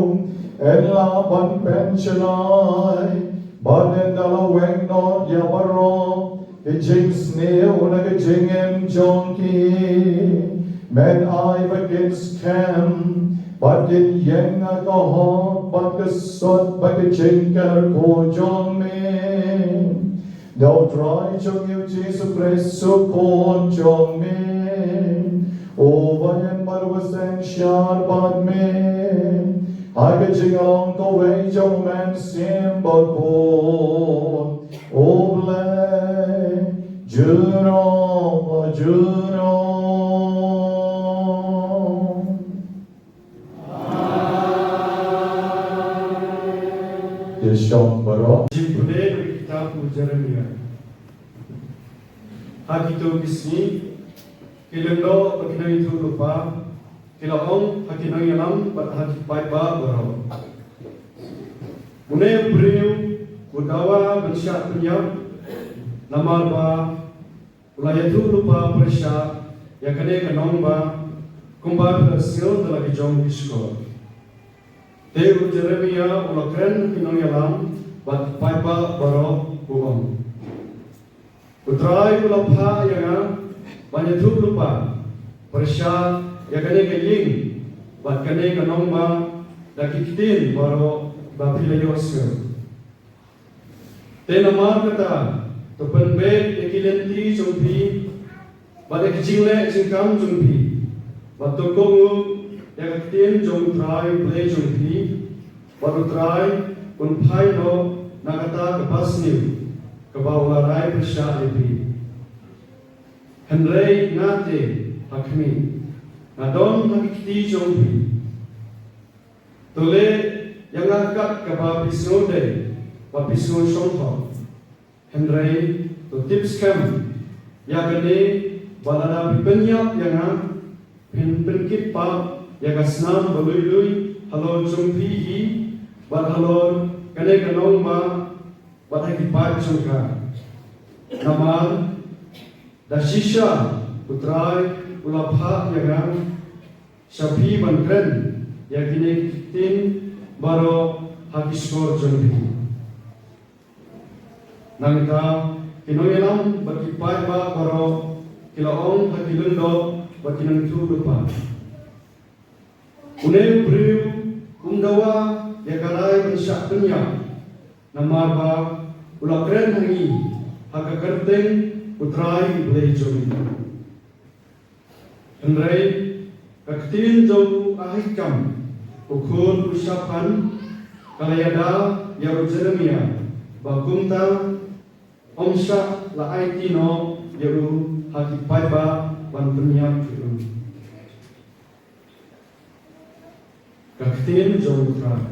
yn lah ban pynshai bad yn da la weng noh ïa baroh ki jingsniew na ka jingim jong ki. Men ai ba kin skhem bad kin ïeng ha ka hok bad ka sot bad ka jingkyrkhu jong me. Da U Trai jong ngi U Jisu Khrist U Khun jong me. U ba ïeng bad u ba seng shad bad me ha ka jinglong kawei jong u Mynsiem Bakhuid, U Blei, junom junom. Te shong baroh. Jingpule na ka kitab u Jeremiah. Ha kito ki sngi, ki lyngdoh bad ki nongïathuhlypa ki la ong ha ki nongïalam bad ha ki paidbah baroh, une u briew u dawa ban shah pynïap, namar ba u la ïathuhlypa pyrshah ïa kane ka nongbah, kumba phi la sngew da la ki jong ki shkor. Te u Jeremiah u la kren ha ki nongïalam bad paidbah baroh, u ong, U Trai u la phah ïa nga ban ïathuhlypa pyrshah ïa kane ka ïing bad kane ka nongbah da ki ktien baroh ba phi la ïohsngew. Te namar kata, to pynbeit ïa ki lynti jong phi bad ïa ki jingleh jingkam jong phi, bad to kohnguh ïa ka ktien jong U Trai U Blei jong phi, bad U Trai un phai noh na kata ka basniew kaba u la rai pyrshah ïa phi. Hynrei nga te, ha khmih, nga don ha ki kti jong phi. To leh ïa nga kat kaba phi sngewdei bad phi sngewshongthok. Hynrei to tip skhem ïa kane, ba lada phi pynïap ïa nga, phin pynkit pap ïa ka snam ba lui lui halor jong phi hi bad halor kane ka nongbah bad ha ki paid jong ka. Namar da shisha U Trai u la phah ïa nga sha phi ban kren ïa kine ki ktien baroh ha ki shkor jong phi. Nangta ki nongïalam bad ki paidbah baroh ki la ong ha ki lyngdoh bad ki nongïathuhlypa, Une u briew um dawa ïa ka rai ban shah pynïap, namar ba u la kren ha ngi ha ka kyrteng U Trai U Blei jong ngi. Hynrei ka ktien jong u Ahikam, u khun u Shaphan, ka la ïada ïa u Jeremiah, ba kumta ym shah la aiti noh ïa u ha ki paidbah ban pynïap ïa u. Ka ktien jong U Trai.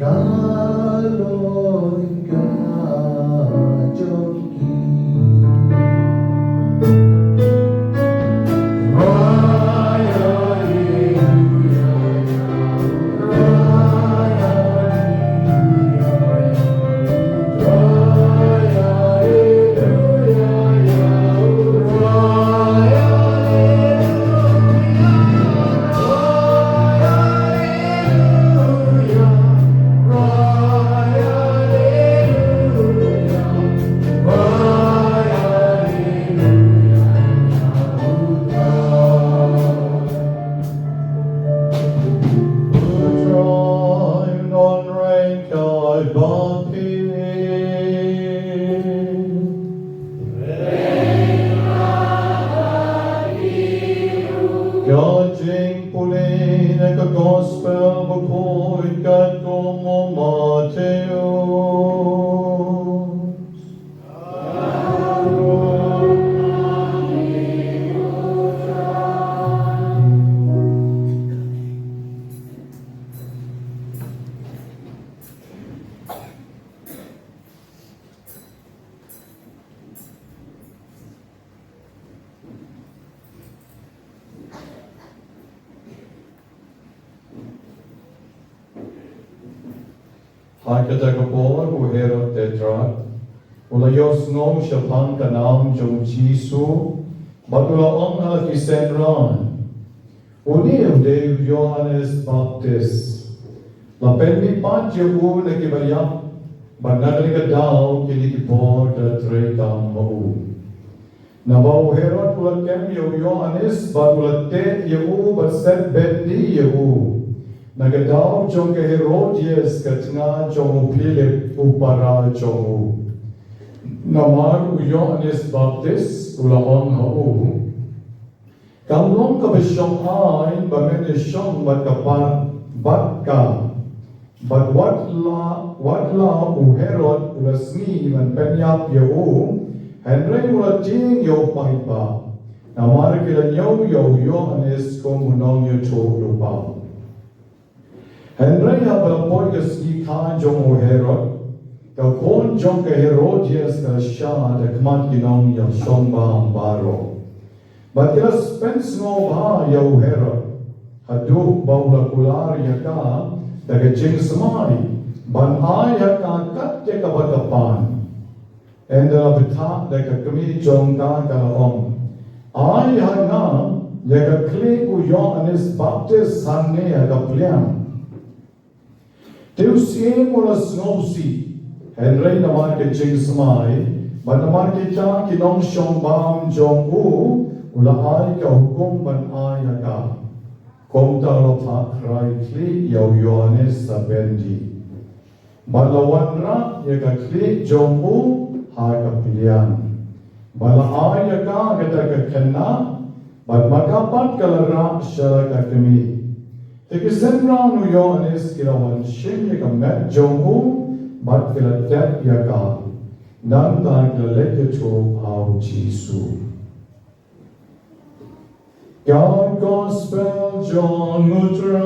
Ka jingpule na ka gospel bakhuid katkum u Mathaios. Ha kata ka por u Herod Tetrark u la ïohsngew shaphang ka nam jong u Jisu, bad u la ong ha ki synran, "Une u dei u Ïoannis Baptist. La pynmih pat ïa u na kiba ïap, bad na kane ka daw kine ki por ki la trei kam ha u." Naba u Herod u la kem ïa u Ïoannis bad u la teh ïa u bad set bendi ïa u, na ka daw jong ka Herodias ka tnga jong u Philip u para jong u. Namar u Ïoannis Baptist u la ong ha u, "Kam long kaba shong aiñ ba men ïashong bad ka par, bad ka." Bad wat la, wat la u Herod u la sngi ban pynïap ïa u, hynrei u la tieng ïa u paidbah, namar ki la ñiew ïa u Ïoannis kum u nongïathuhlypa. Hynrei haba la poi ka sngi kha jong u Herod, ka khun jong ka Herodias ka la shad ha khmat ki nongïashong bam baroh. Bad ki la pynsngewbha ïa u Herod, haduh ba u la kular ïa ka da ka jingsmai ban ai ha ka kat ïa kaba ka pan. Ynda la bthah da ka kmie jong ka, ka la ong, "Ai ha nga ïa ka khlieh u Ïoannis Baptist hangne ha ka pliang." Te u syiem u la sngewsih, hynrei namar ka jingsmai bad namar kita ki nongshong bam jong u, u la ai ka hukum ban ai ha ka. Kumta u la phah khrai khlieh ïa u Ïoannis sa bendi. Bad la wanrah ïa ka khlieh jong u ha ka pliang. Bad la ai ïa ka ha kata ka khynnah, bad ma ka pat ka la rah sha la ka kmie. Te ki synran u Ïoannis ki la wan shim ïa ka met jong u, bad ki la tep ïa ka. Nangta ki la leit ïathuh ha u Jisu. Ka gospel jong u Trai.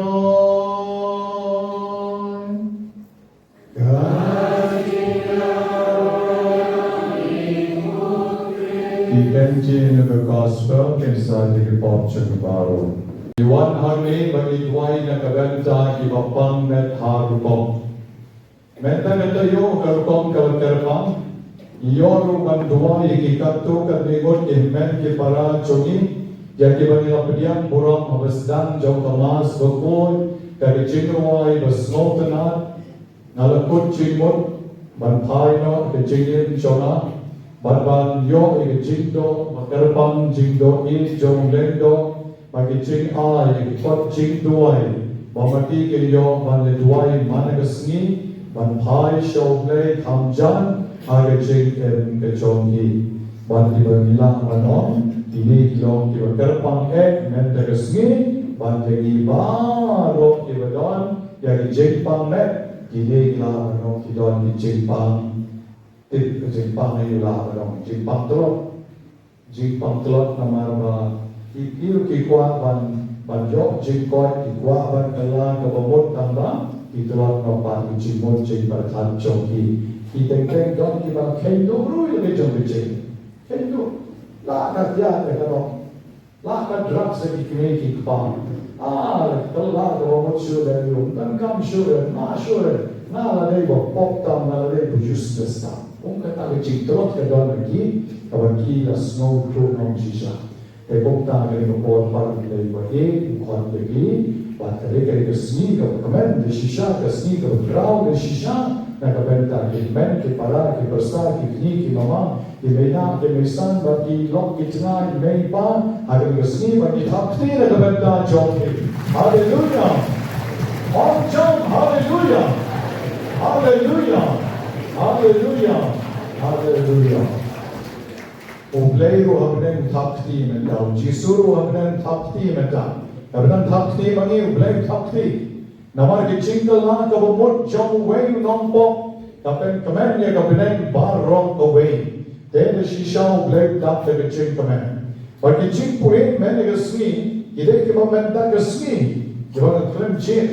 Ki kyntien na ka gospel kin sa ïa ki pop jong baroh. Ngi wan hangne ba ngin duwai na ka bynta kiba pang met ha rukom. Mynta ka taïew ka rukom ka la kyrpang. Ngi ïoh ruh ban duwai ïa ki katto katne ngut ki hynmen ki para jong ngi, ïa kiba ngi la pdiang burom haba sdang jong ka Mass bakhuid, ka jingrwai ba sngewtynnat, nga la kut jingmut ban phai noh ka jingim jong nga, bad ban ïoh ïa ka jingdoh ba kyrpang, jingdoh ïeit jong u lyngdoh, bad ka jingai ïa ka kot jingduwai ba ma ki kin ïoh ban leit duwai man la ka sngi, ban phai sha U Blei kham jan ha ka jingim ka jong ki. Bad kiba ngi lah ban ong, kine ki long kiba kyrpang eh mynta ka sngi, bad ïa ngi baroh kiba don ïa ka jingpang eh, kine ngi lah ban ong ki don ki jingpang. Tip ka jingpang aïu lah ban ong, jingpang tlot. Jingpang tlot namar ba ki briew ki kwah ban, ban ïoh jingkoit, ki kwah ban kylla kaba mut, tangba ki Tlot noh pat ki jingmut jingpyrkhat jong ki. Ki teng teng don kiba kheiñ duh ruh ïa la ka jong ka jing. Kheiñ duh. La ka tiat ïa ka noh. La ka drugs ïa ki kmie ki kpa. Ah, ka la ka ba mut shuh leh ïa u. Kan kam shuh leh, ma shuh leh. Nga la dei ba pop tam, nga la dei ba useless tam. Ong kata ka jingtlot ka don ha ki, kaba ki la sngew khlur noh shisha. Te kumta kane ka por pat U Blei u ïeit u khot ïa ki, bad ka dei kane ka sngi kaba kmen, te shisha ka sngi kaba khraw, te shisha na ka bynta ki hynmen, ki para, ki pyrsa, ki kñi, ki mama, ki mei nah, ki mei san, bad ki lok, ki tnga, ki mei pa, ha kane ka sngi bad ki thap kti na ka bynta jong ki. Haleluya. Ong jong, haleluya. Haleluya. Haleluya. Haleluya. U Blei ruh ha bneng u thap kti mynta, U Jisu ruh ha bneng u thap kti mynta. Ha bneng thap kti ma ngi, U Blei u thap kti. Namar ki jingkylla kaba mut jong uwei u nongpop ka pynkmen ïa ka bneng baroh kawei. Te da shisha U Blei u dap da ka jingkmen. Bad ki jingpule mynta ka sngi ki dei kiba mynta ka sngi kiba nga khlem jied.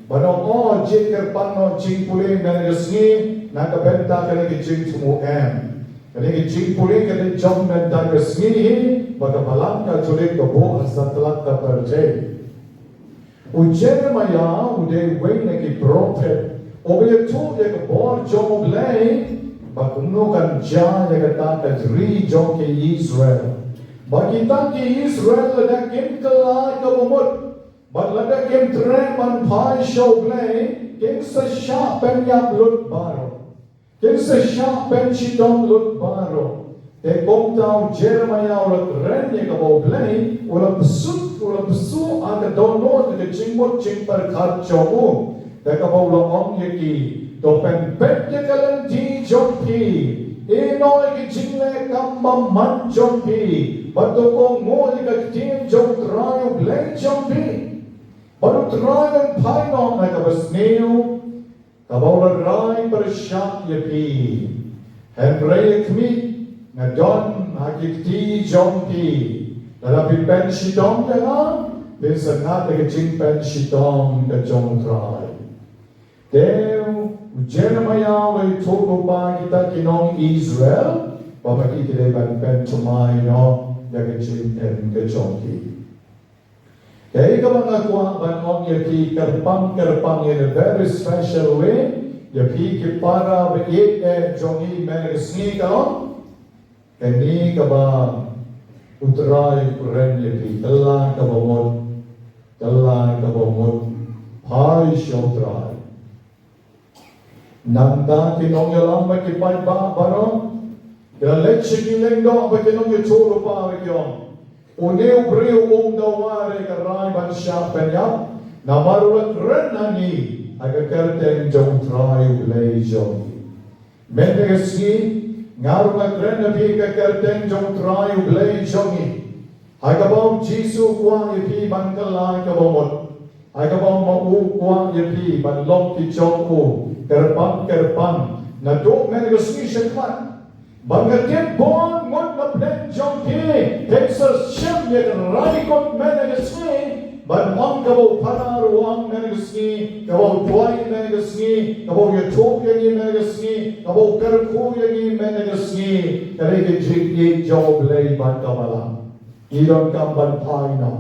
Bad ong, o, jied kyrpang noh jingpule mynta ka sngi na ka bynta kane ka jingthmu, em. Kane ka jingpule ka dei jong mynta ka sngi hi ba ka Balang Katholik ka buh ha satlak ka pyrthei. U Jeremiah u dei uwei na ki prophet uba ïathuh ïa ka bor jong U Blei ba kumno kan jia ïa kata ka ri jong ki Israel. Ba kita ki Israel lada kim kylla kaba mut bad lada kim treh ban phai sha U Blei, kin sa shah pynïap lut baroh. Kin sa shah pynshitom lut baroh. Te kumta u Jeremiah u la kren ïa kaba U Blei u la pynsuh, u la pynsuh ha ka dohnud ka jingmut jingpyrkhat jong u. Te kaba u la ong ïa ki, to pynpeit ïa ka lynti jong phi. Ïehnoh ïa ki jingleh kam bymman jong phi. Bad to kohnguh ïa ka ktien jong U Trai U Blei jong phi. Bad U Trai un phai noh na kaba sniew kaba u la rai pyrshah ïa phi. Hynrei ïa khmih, nga don ha ki kti jong phi. Lada phi pynshitom ïa nga, phin sa ngat ïa ka jingpynshitom ka jong U Trai. Te u Jeremiah u la ïathuh lypa ïa kita ki nong Israel ba ma ki ki dei ban pynthymmai noh ïa ka jingim ka jong ki. Kaei kaba nga kwah ban ong ïa phi kyrpang kyrpang in a very special way, ïa phi ki para ba ïeit eh jong ngi mynta ka sngi ka long, kane kaba U Trai u kren ïa phi, kylla kaba mut, kylla kaba mut, phai sha U Trai. Nangta ki nongïalam bad ki paidbah baroh ki la leit sha ki lyngdoh bad ki nongïathuhlypa bad ki ong, une u briew um da wad ïa ka rai ban shah pynïap, namar u la kren ha ngi ha ka kyrteng jong U Trai U Blei jong ngi. Mynta ka sngi nga ruh nga kren ha phi ha ka kyrteng jong U Trai U Blei jong ngi. Ha kaba U Jisu u kwah ïa phi ban kylla kaba mut. Ha kaba ma u kwah ïa phi ban long ki jong u kyrpang kyrpang naduh mynta ka sngi shakhmat. Ba nga tip bun ngut na pdeng jong phi phin sa shim ïa ka rai kut mynta ka sngi. Ban ong kaba u Phadar u ong mynta ka sngi, kaba u Blei mynta ka sngi, kaba u ïathuh ïa ngi mynta ka sngi, kaba u kyrkhu ïa ngi mynta ka sngi. Ka dei ka jingïeit jong U Blei bad ka Balang. Ngi donkam ban phai noh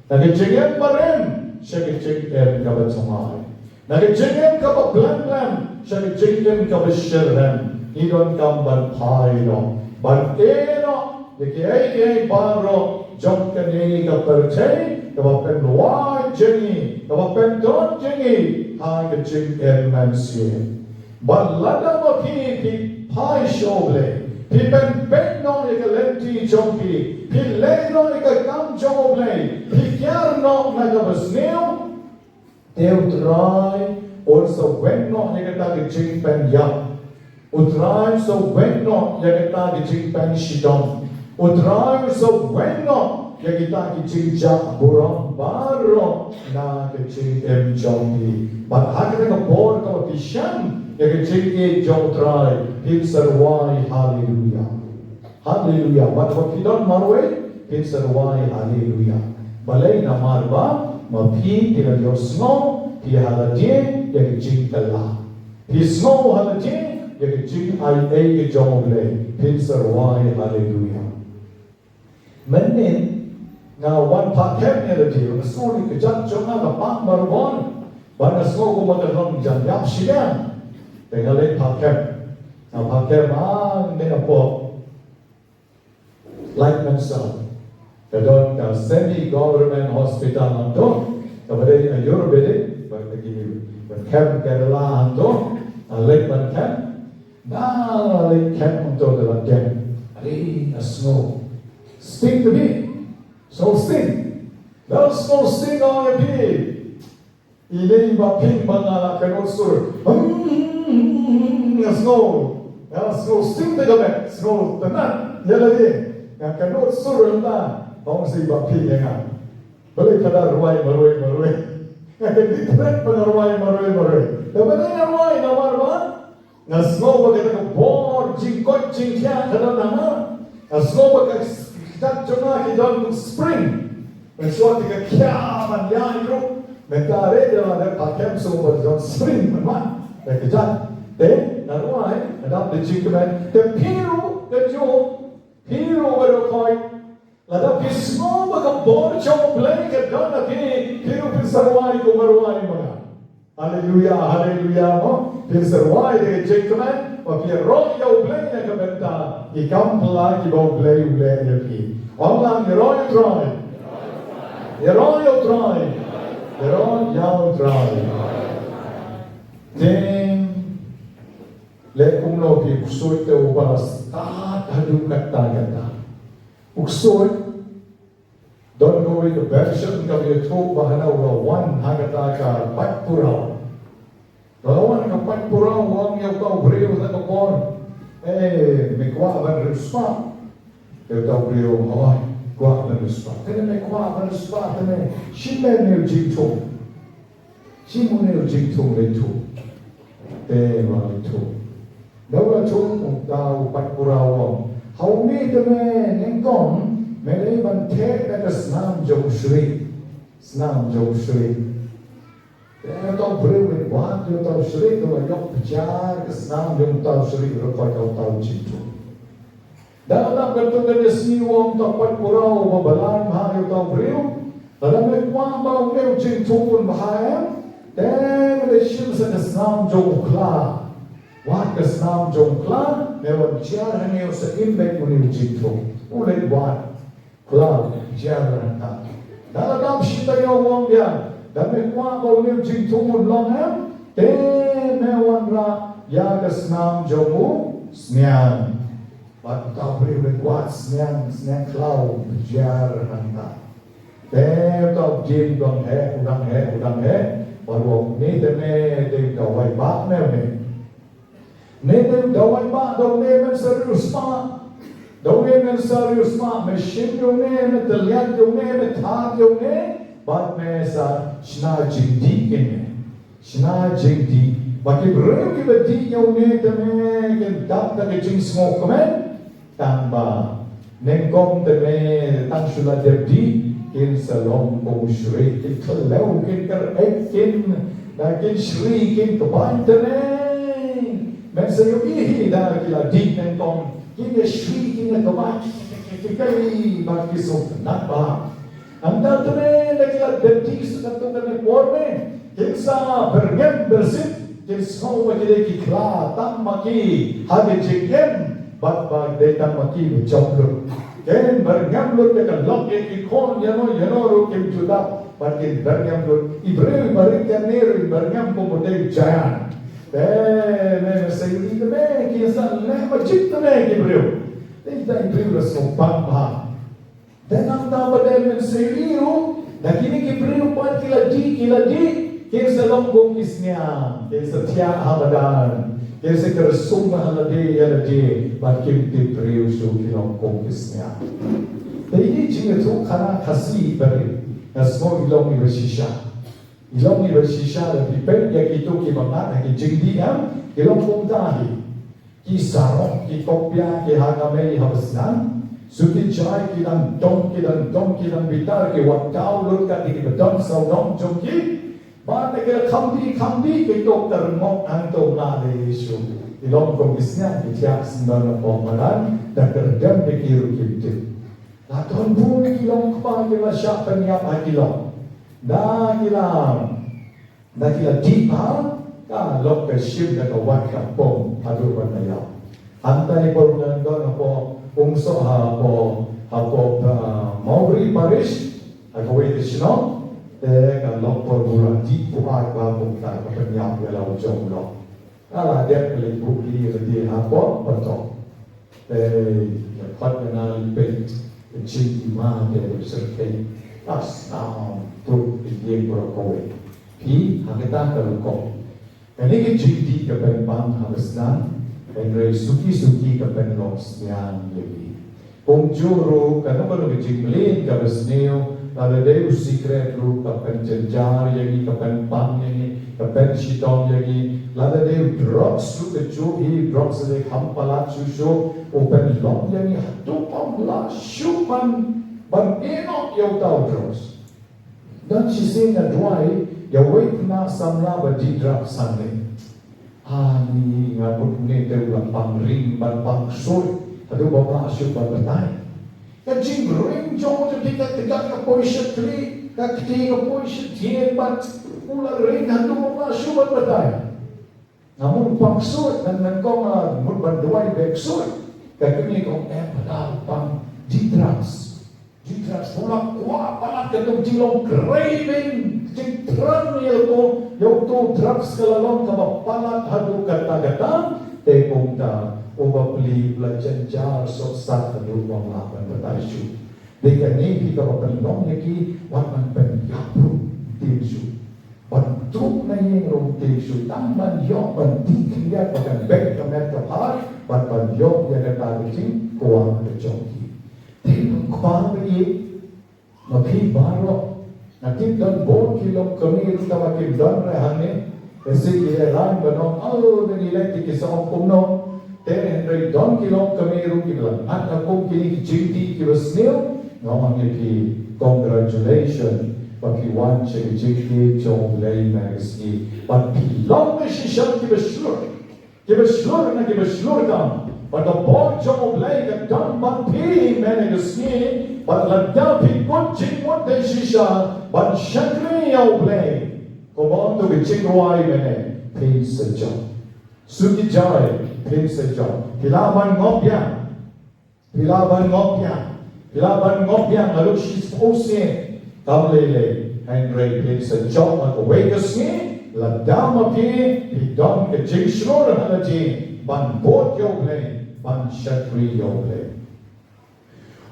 na ka jingim barim sha ka jingim kaba thymmai, na ka jingim kaba blem blem sha ka jingim kaba shitrhem. Ngi donkam ban phai noh, ban ïehnoh ïa kiei kiei baroh jong kane ka pyrthei kaba pynwai jong ngi, kaba pyndon jong ngi ha ka jingim mynsiem. Bad lada ma phi phi phai sha U Blei, phi pynpeit noh ïa ka lynti jong phi, phi leh noh ïa ka kam jong U Blei, phi kiar noh na kaba sniew, te U Trai un sa weng noh ïa kata ka jingpynïap. U Trai un sa weng noh ïa kata ka jingpynshitom. U Trai un sa weng noh ïa kita ki jingjah burom baroh na ka jingim jong phi. Bad ha kata ka por kaba phi shem ïa ka jingïeit jong U Trai, phin sa rwai haleluya. Haleluya. Bad haba phi don marwei, phin sa rwai haleluya. Balei? Namar ba ma phi phi la ïohsngew, phi ha lade, ïa ka jingkylla. Phi sngew ha lade ïa ka jingai ei ka jong U Blei, phin sa rwai, haleluya. Mynnin nga wan phah kem ïa lade, nga sngew ïa ka kjat jong nga ka pang barabor. Ba nga sngew kumba ka long jam ïap shiliang. Te nga leit phah kem. Nga phah kem, ah, ne apo. Lait mynsaw. Ka don ka semi government hospital hangto. Kaba dei ayurvedic, ba ki, ba kem Kerala hangto. Nga leit ban kem. Nga leit kem hangto, ka la kem. Are, nga sngew sting ka bit. Sngew sting. Nga sngew sting, ong ïa phi. Ine i Bah Phing ba nga la kynnoh sur. Hmm, nga sngew. Nga sngew sting te ka met. Sngew tynnat ïa lade. Nga kynnoh sur hangta. Ong sa i Bah Phing ïa nga, balei phim da rwai marwei marwei? Nga kyndiah thret ba nga rwai marwei marwei. Te balei nga rwai? Namar ba nga sngew ba kata ka bor jingkoit jingkhiah ka don ha nga. Nga sngew ba ka kjat jong nga ki don kum spring. Mynshuwa te ka khiah ban ïaid ruh. Mynta re da la dep phah kem, sngew ba don spring mynmat. Te ka kjat. Te nga rwai, nga dap da jingkmen. Te phi ruh, ka jong phi ruh, ba dei koit. Lada phi sngew ba ka bor jong U Blei ka don ha phi, phi ruh phin sa rwai kum nga rwai ma nga. Haleluya, haleluya, mo. Phin sa rwai da ka jingkmen ba phi ïaroh ïa U Blei na ka bynta ki kam phylla kiba U Blei u leh ïa phi. Ong lang, ïaroh ïa U Trai. Ïaroh ïa U Trai. Ïaroh ïa U Trai. Te leh kumno phi, u ksuid te uba la stad haduh katta katta. U ksuid, don kawei ka version kaba ïathuh ba hana u la wan ha kata ka paidpuraw. U la wan ha ka paidpuraw, u ong ïa uta u briew ha ka por, "Eh, me kwah ban riewspah?" Ïa uta u briew u ong, "Hooid, kwah ban riewspah." "Te me kwah ban riewspah, te me shim une u jingthung. Shim une u jingthung, leit thung." Te u la leit thung. Haba u la thung, uta u paidpuraw u ong, "Ha une te me nyngkong me dei ban theh da ka snam jong u shrieh. Snam jong u shrieh." Te uta u briew u leit wad ïa uta u shrieh, u la ïoh pynjah ka snam jong uta u shrieh, u la koit ïa uta u jingthung. Lada la dap katto katne sngi, u ong uta u paidpuraw, ba balei me theh ïa uta u briew? Lada me kwah ba une u jingthung un bha, em, te me dei shim sa ka snam jong u khla. Wad ka snam jong u khla, me wan jia hangne, u sa im beit une u jingthung. U leit wad, u khla u jia hangta. Lada la dap shi taïew, u ong ïa, lada me kwah ba une u jingthung un long, em, te me wanrah ïa ka snam jong u sniang. Bad uta u briew u leit wad sniang, sniang khlaw, u jia hangta. Te uta u ding u dang heh, u dang heh, u dang heh. Bad u ong, "Une te me dei u dawai bah ne me? Une te me dei u dawai bah, da une men sa riewspah. Da une men sa riewspah, me shim ïa une, me tylliat ïa une, me thad ïa une, bad me sa shna jingdih ïa une." Shna jingdih. Ba ki briew kiba dih ïa une te me kin dap da ka jingsngewkmen. Tang ba nyngkong te me tang shu la dep dih, kin sa long kum u shrieh, kin khlem, kin kyreit, kin da kin shrieh, kin kbaiñ te me. Men sa ïohi hi da ki la dih nyngkong, kin ïa shrieh, kin ïa kbaiñ, ki kai ba ki sngewtynnat bha. Hangta te me, da ki la dep dih sa katto katne por me, kin sa byrngem byrsit, kin sngew ba ki dei ki khla tang ma ki ha ka jingim, bad ba dei tang ma ki ba jop lut. Kin byrngem lut ïa ka lok, ïa ki khun, ïano ïano ruh kim ju dap, bad kin byrngem lut. I briew iba rit kane ruh i byrngem kum u dei u giant. Te me, me sa ïohi te me, kin sa leh ba jik te me ki briew. Te kita i briew la sngewbha bha. Te nangta ba dei men sa ïohi ruh, da kine ki briew pat ki la dih, ki la dih, kin sa long kum ki sniang, kin sa thiah ha madan, kin sa kyrsum ha lade ïa lade, bad kim tip briew shuh, ki long kum ki sniang. Te ine i jingïathuhkhana Khasi ba rit, nga sngew i long iba shisha. I long iba shisha, lada phi peit ïa kito kiba ngat ha ki jingdih, em, ki long kumta hi. Ki sarong, ki kopïa, ki ha kamai, ha basnam. Shu ki jai, ki dang dong, ki dang dong, ki dang bitar, ki wad kaw lut kat ïa kiba don sawdong jong ki. Bad na ki la kham dih kham dih ki tuk, ka rngok hangto, nga lei shuh. Ki long kum ki sniang ki thiah syndon na pok madan, da kyrdan da ki ruh kim tip. La don bun ki long kpa ki la shah pynïap ha ki long. Da ki la, da ki la dih bha, ka lok ka shim da ka wat ka pom haduh ban da ïap. Hangta i por ngan don hapoh Umsoh, hapoh, hapoh, ah, Mawri Parish, ha kawei ka shnong, te ka lok por bu la dih buaid ba kumta ka pynïap ïa la u jong lok. Ka la dep ka leit buh ïa lade hapoh patok. Te ka khot ka na leit peit ka jingma te syrkhei. Ka snam tut ka ïing baroh kawei. Phi ha kata ka lukop. Kane ka jingdih ka pynpang ha ka shnong, hynrei suki suki ka pynlong sniang ïa ngi. Kumjuh ruh kano kano ka jingmlien kaba sniew, lada dei u sikret ruh ka pynjynjar ïa ngi, ka pynpang ïa ngi, ka pynshitom ïa ngi. Lada dei u drugs ruh kajuh hi, drugs lei kham palat shuh shuh, u pynlong ïa ngi haduh bym lah shuh ban, ban ïehnoh ïa uta u drugs. Don shisien nga duwai ïa uwei u khynnah samla ba dih drugs hangne. Ani, nga mut une te u la pang ring bad pang ksuid haduh bym lah shuh ban batai. Ka jingring jong u te ka tgak ka poi sha khlieh, ka kti ka poi sha thien bad u la ring haduh bym lah shuh ban batai. Nga mut pang ksuid, ngan, ngan kong, ah, mut ban duwai bad ksuid. Ka kmie kong, em, padahal pang dih drugs. Dih drugs, u la kwah palat, ka dei jinglong craving, jingthrang ïa uto, ïa uto drugs ka la long kaba palat haduh katta katta. Te kumta u bapli u la jynjar sohsat haduh bym lah ban batai shuh. Dei kane hi kaba pynlong ïa ki, wat ban pynïap ruh ktien shuh. Ban tuh na ïing ruh ktien shuh, tang ban ïoh ban dih khyndiat ba kan beit ka met ka phad, bad ban ïoh ïa kata ka jingkwah ka jong ki. Te nongkpa ba ïeit, ma phi baroh, nga tip don bun ki longkmie ruh tangba kim don re hangne. Lehse ki la ïalam ban ong, oh, ngi leh te ki sa ong kumno. Te hynrei don ki longkmie ruh kiba la ngat ha kum kine ki jingdih kiba sniew. Nga ong ïa phi, congratulations ba phi wan sha ka jingkit jong U Blei mynne ka sngi. Bad phi long ki shisha kiba shlur, kiba shlur na kiba shlur kam. Bad ka bor jong U Blei ka don bad phi mynne ka sngi. Bad lada phi kut jingmut da shisha ban shakri ïa U Blei, kumba ong uto u jingrwai mynne, phin sa jop. Suki jai, phin sa jop. Phi lah ban ngop biang. Phi lah ban ngop biang. Phi lah ban ngop biang naduh shiphew sien. Kam lei lei. Hynrei phin sa jop ha kawei ka sngi, lada ma phi, phi don ka jingshlur ha la jong, ban bud ïa U Blei, ban shakri ïa U Blei.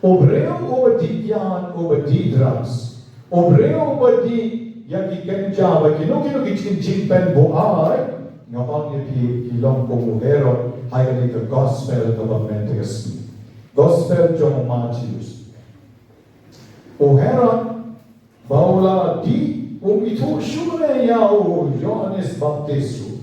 U briew uba dih ïa, uba dih drugs, u briew uba dih ïa ki ganja bad kino kino ki jing, jingpynbuaid, nga ong ïa phi, ki long kum u Herod ha kane ka gospel kaba mynta ka sngi. Gospel jong u Mathaios. U Herod ba u la dih, um ithuh shuh ne ïa u Ïoannis Baptist ruh.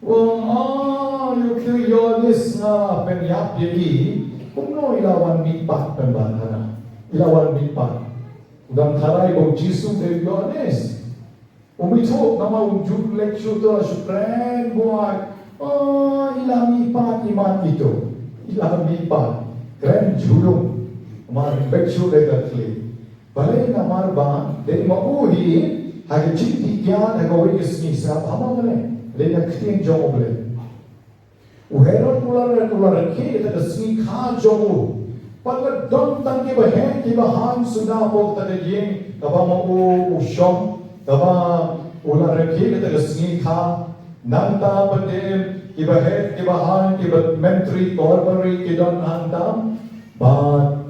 U ong, ah, ïa u Ïoannis nga pynïap ïa i, kumno i la wan mihpat pynban hana? I la wan mihpat. U dang tharai ba u Jisu dei u Ïoannis. Um ithuh namar um ju leit shuh to shu kren buaid. Ah, i la mihpat i mat ito. I la mihpat. Kren julung. Mar beit shuh leit ka khlieh. Balei? Namar ba dei ma u hi ha ka jingdih ïa ha kawei ka sngi, sngap ha ma kane. Lei na ka ktien jong U Blei. U Herod u la, u la rakhe kata ka sngi kha jong u. Bad la don tang kiba heh kiba haiñ suda hapoh kata ka ïing kaba ma u u shong, kaba u la rakhe kata ka sngi kha. Nangta pat de kiba heh kiba haiñ, kiba myntri korbari ki don hangta. Bad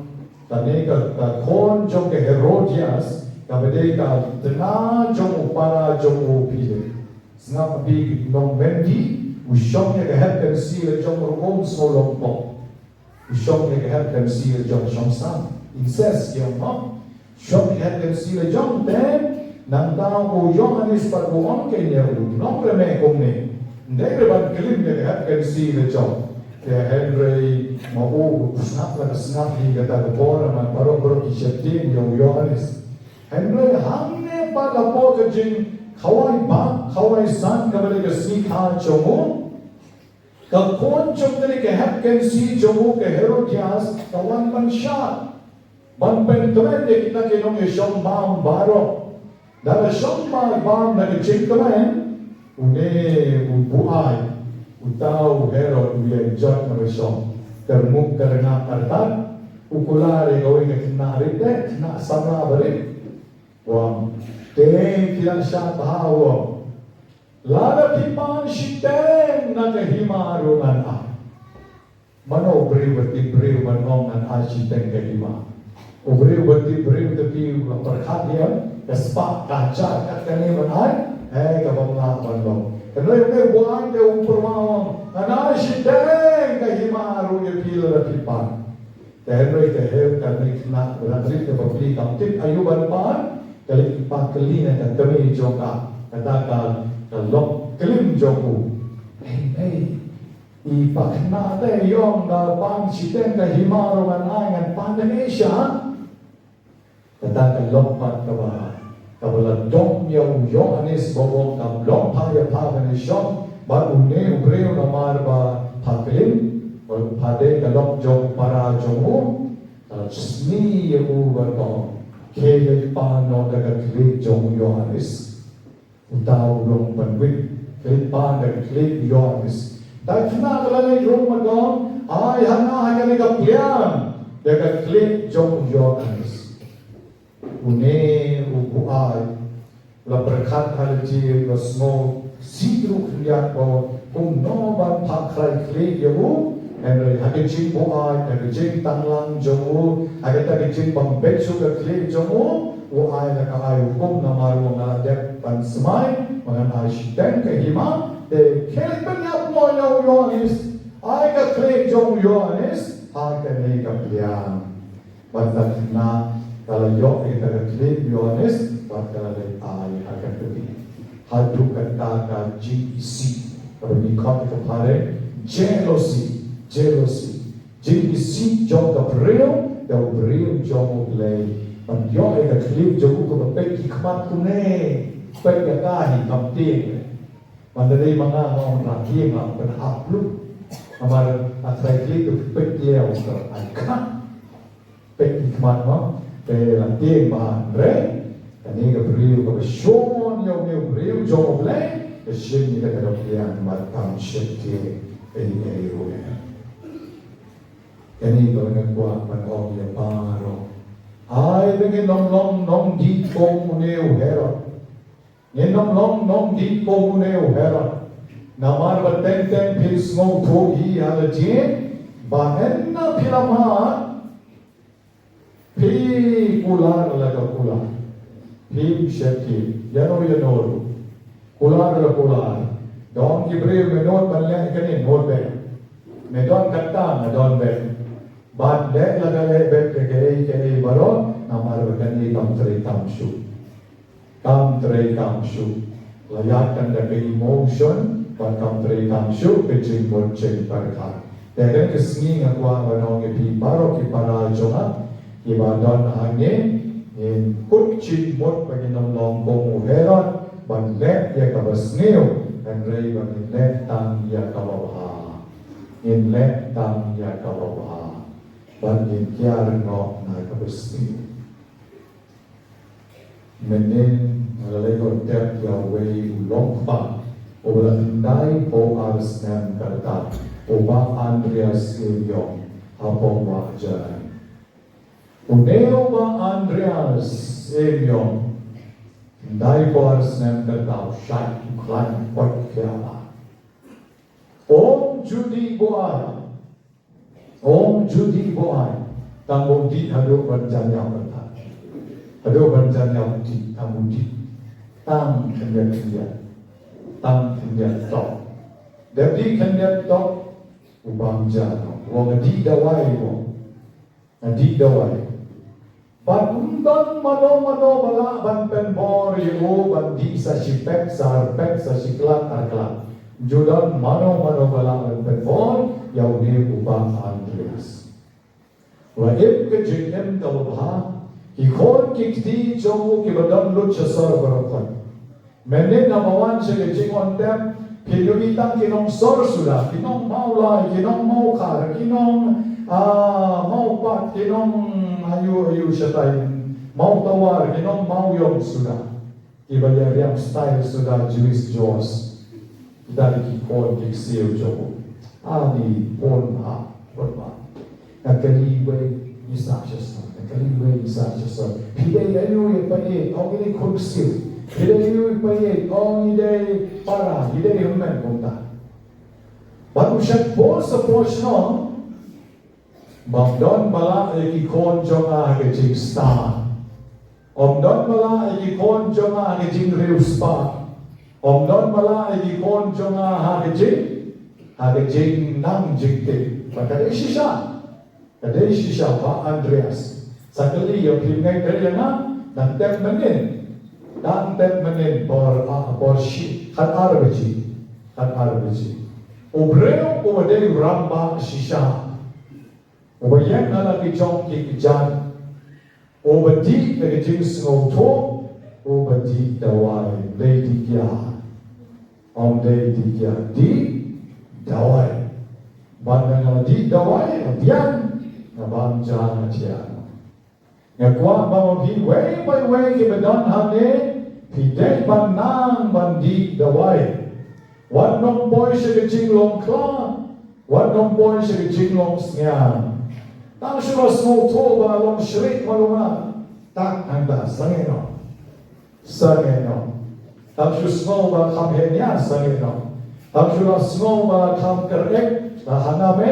kane ka, ka khun jong ka Herodias, kaba dei ka tnga jong u para jong u Philip. Sngap ma phi, nongmyntri, u shong ïa ka hep ka mynsiem la jong, ruh um sngewlong pop. U shong ïa ka hep ka mynsiem la jong, shong sam, incest ïa u, mo. Shong ïa ka hep ka mynsiem la jong te, nangta u Ïoannis pat u ong, kane u nongremeh kumne. Ym dei re ban klim ïa ka hep ka mynsiem la jong. Te hynrei ma u, u sngap la ka sngap hi kata ka por, namar baroh baroh ki sheptieng ïa u Ïoannis. Hynrei hangne pat hapoh ka jing, Khawai ba, khawai san kaba dei ka sngi kha jong u, ka khun jong kane ka hepkynsi jong u ka Herodias ka wan ban shad, ban pynkmen ïa kita ki nongïashong bam baroh. Da la shong bam da ka jingkmen, une u buaid, uta u Herod u ïeng jot na ka shong, ka rnguk ka rngak artat, u kular ïa kawei ka khynnah rit, eh, khynnah samla barit. Wan, te ki la shad bha, wan. Lada phi pan shiteng na ka hima ruh ngan ai. Mano u briew ba tip briew ban ong ngan ai shiteng ka hima? U briew ba tip briew te phi u la pyrkhat ïa ka spah ka hajar kat kane ban ai, eh, kaba nga ban long. Kane u buaid te u pyrwa ong ngan ai shiteng ka hima ruh ïa phi lada phi pan. Te hynrei te hynrei kane ka khynnah ba rit kaba pli kam tip aïu ban pan, ka leit pat kylli na ka kmie jong ka, kata ka, ka lok klim jong u. Hei, hei. I pa khynnah te ïong da pan shiteng ka hima ruh ngan ai, ngan pan da ngeisha. Kata ka lok pat kaba, kaba la dom ïa u Ïoannis ba u ong kam long pha ïa pha ban ïashong bad une u briew namar ba pha klim, ba pha dei ka lok jong para jong u. Ka la sni ïa u bad ka ong, khie leit pan noh da ka khlieh jong u Ïoannis. Uta u long ban wit, khlieh pan da ka khlieh u Ïoannis. Te khynnah ka la leit rung bad ka ong, ai ha nga ha kane ka pliang da ka khlieh jong u Ïoannis. Une u buaid la pyrkhat ha lade, la sngew sih ruh khyndiat ba kumno ban phah khlaiñ khlieh ïa u. Hynrei ha ka jingbuaid, ha ka jingtanglang jong u, ha kata ka jingbym beit shuh ka khlieh jong u, u ai la ka ai hukum namar u ong nga la dep ban smai, ba ngan ai shiteng ka hima. Te khie leit pynïap noh ïa u Ïoannis, ai ka khlieh jong u Ïoannis ha kane ka pliang. Bad ka khynnah ka la ïoh ïa ka khlieh u Ïoannis bad ka la leit ai ha ka kmie. Haduh katta ka jingisih, kaba ngi khot ïa ka phareng jealousy, jealousy. Jingisih jong ka briew ïa u briew jong U Blei. Ban ïoh ïa ka khlieh jong u kaba peit ki khmat kumne, peit ïa ka hi kam tieng. Ban da dei ma nga nga ong la tieng, nga pynhap lut. Namar a trai khlieh ka peit ïa u ka ai khmat. Peit ki khmat mo, te la tieng bha hynrei kane ka briew kaba shong ïa une u briew jong U Blei, ka shim ïa ka dohkha bad kam sheptieng ei ei ruh. Kane kaba nga kwah ban ong ïa baroh. Ai ba ngin ym long nongdih kum une u Herod. Ngin ym long nongdih kum une u Herod. Namar ba teng teng phin sngewthuh hi ha lade ba hynda phi la mad, phi kular la ka kular. Phim sheptieng ïano ïano ruh. Kular la kular. Don ki briew me nud ban leh kane, nud beit. Me don kata, me don beit. Bad leh la ka leh beit ka kaei kaei baroh, namar ba kane kam trei kam shuh. Kam trei kam shuh. La ïaid tang da ka emotion, bad kam trei kam shuh ka jingmut jingpyrkhat. Te ha kane ka sngi nga kwah ban ong ïa phi baroh ki para jong nga, kiba don hangne, ngin kut jingmut ba ngin ym long kum u Herod, ban leh ïa kaba sniew, hynrei ba ngin leh tang ïa kaba bha. Ngin leh tang ïa kaba bha. Ban ngin kiar noh na kaba sniew. Mynnin nga la leit kontakt ïa uwei u longkpa uba la khyndai phew ar snem ka rta, u Bah Andreas Symeon, hapoh Wah Jaiñ. Une u Bah Andreas Symeon, khyndai phew ar snem ka rta, u shait u khlaiñ koit khiah bha. Um ju dih buaid. Um ju dih buaid. Tang ba u dih haduh ban jan ïap ban tah. Haduh ban jan ïap u dih, tang u dih. Tang khyndiat khyndiat. Tang khyndiat tok. Dep dih khyndiat tok, u bam ja noh. U ong nga dih dawai, u ong. Nga dih dawai. Bad ym don mano mano ba lah ban pynbor ïa u ban dih sa shi peit, sa ar peit, sa shi kyllat, ar kyllat. Ym ju don mano mano ba lah ban pynbor ïa une u Bah Andreas. La im ka jingim kaba bha, ki khun ki kti jong u kiba don lut sha sor baroh khoit. Mynnin haba wan sha ka jingwan tep, phin ïohi tang ki nongsor suda, ki nong Mawlai, ki nong Mawkhar, ki nong, ah, Mawpat, ki nong aïu aïu shatai, Mawtawar, ki nong Mawiong suda. Kiba ïa riam style suda Jewish Josh. Kita ki khon ki ksiew jong u. Ani pon ha pon ba. Nga kylli wei ngi sah sha sor. Nga kylli wei ngi sah sha sor. Phi dei aïu ïa phi, ong ïa khon ksiew. Phi dei aïu ïa phi, ong ïa dei para, ïa dei hynmen kumta. Bad u shat bor sa por shnong. Bym don ba lah ïa ki khon jong nga ha ka jingstad. Ym don ba lah ïa ki khon jong nga ha ka jingriewspah. Ym don ba lah ïa ki khon jong nga ha ka jing, ha ka jingnang jingtip. Ba ka dei shisha. Ka dei shisha Bah Andreas. Sa kylli ïa phi, ngai kylli ïa nga, dang tep mynnin. Dang tep mynnin por, ah, por shi, khatar baje. Khatar baje. U briew uba dei u rangbah shisha. Uba ïeng na la ki jong ki kjat. Uba dih da ka jingsngewthuh. Uba dih dawai. Dei dih ïa. Ym dei dih ïa. Dih dawai. Ban nga dih dawai, nga biang, nga bam ja nga thiah. Nga kwah ba ma phi wei pa wei kiba don hangne, phi dei ban nang ban dih dawai. Wat nang poi sha ka jinglong khla, wat nang poi sha ka jinglong sngiang. Tang shu la sngewthuh ba long shrieh ma long na. Tak hangta sangeh noh. Sangeh noh. Tang shu sngew ba kham heh nia sangeh noh. Tang shu la sngew ba kham kyrek, la hana me,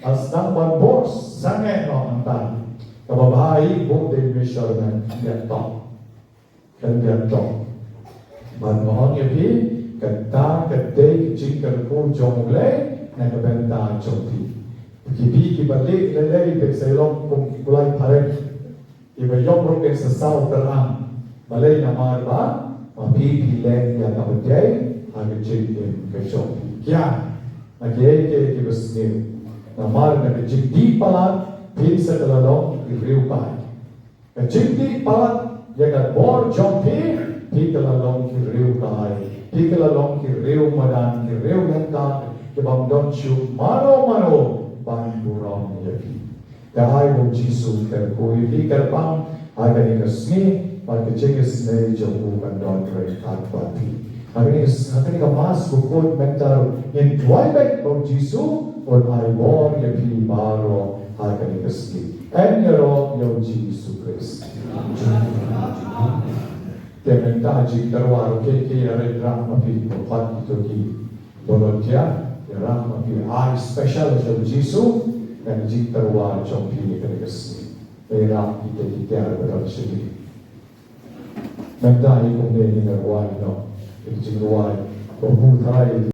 la sdang ban bor sangeh noh hangta. Kaba bha hi buh dei measurement, ïa tong. Kan ïa tong. Ban ong ïa phi, kata ka dei ka jingkyrkhu jong U Blei na ka bynta jong phi. Ki phi kiba leh lei lei phi sa long kum ki kulai phareng. Kiba ïong ruh ki sa saw tyrang. Balei? Namar ba ma phi phi leh ïa kaba dei ha ka jingim ka jong phi. Kian, na kiei kiei kiba sniew. Namar na ka jingdih palat phin sa ka la long ki riewkai. Ka jingdih palat ïa ka bor jong phi, phi ka la long ki riewkai, phi ka la long ki riewmadan, ki riewlynter, ki bym don shuh mano mano ban burom ïa phi. Ka ai ba U Jisu u kyrkhu ïa phi kyrpang ha kane ka sngi, bad ka jingisynei jong u kan don ryngkat bad phi. Ha kane ka, ha kane ka Mass bakhuid mynta ruh ngin duwai beit ba U Jisu un ai bor ïa phi baroh ha kane ka sngi. Yn ïaroh ïa U Jisu Khrist. Te mynta jingtyrwa ruh, kiei kiei ïa rai rah ma phi, ba pat kito ki volunteer ïa rah ma phi, ai special sha U Jisu ïa ka jingtyrwa jong phi ïa kane ka sngi. Ïa rah kita ki tiar ba don sha phi. Mynta hi kumne ngin ïa rwai noh ïa ka jingrwai ba u Trai.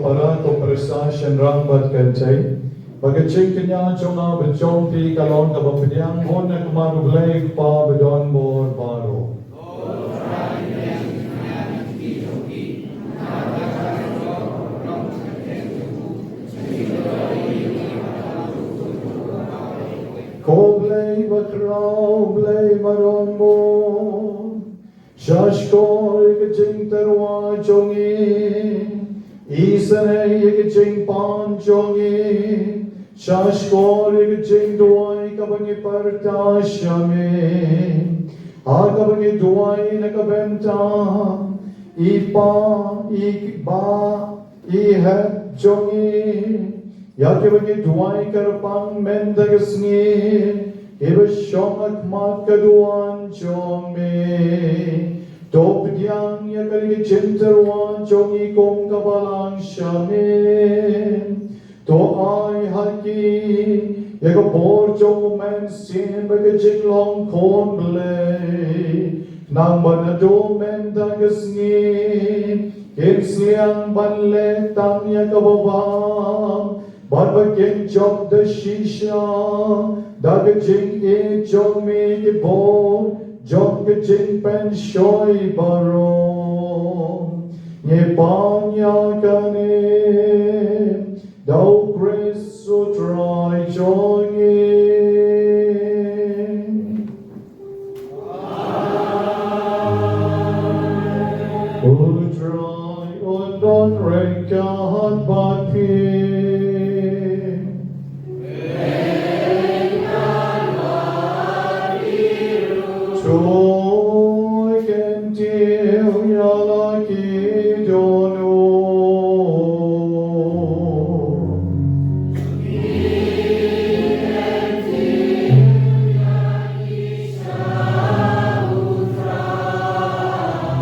Para, to pyrsa shynrang bad kynthei, ba ka jingkñia jong nga bad jong phi ka long kaba pdiang bun ha khmat U Blei Kpa badonbor baroh. Ko Blei bakhraw, Blei badonbor, sha shkor ïa ka jingtyrwa jong ngi, isynei ïa ka jingpan jong ngi, sha shkor ïa ka jingduwai kaba ngi pyrta sha me. Ha kaba ngi duwai na ka bynta i pa, i kpa, i hep jong ngi, ïa kiba ngi duwai kyrpang mynta ka sngi, kiba shong ha khmat ka duwan jong me. To pdiang ïa ka jingtyrwa jong ngi kum ka balang sha me. To ai ha ki ïa ka bor jong U Mynsiem bad ka jinglong khun Blei. Nang ba naduh mynta ka sngi kin sliang ban leh tang ïa kaba bha, bad ba kin jop da shisha da ka jingïeit jong me ki bor jong ka jingpynshoi baroh. Ngi pan ïa kane da U Khrist U Trai jong ngi. U Trai un don ryngkat bad phi. To kyntiew ïa la ki dohnud.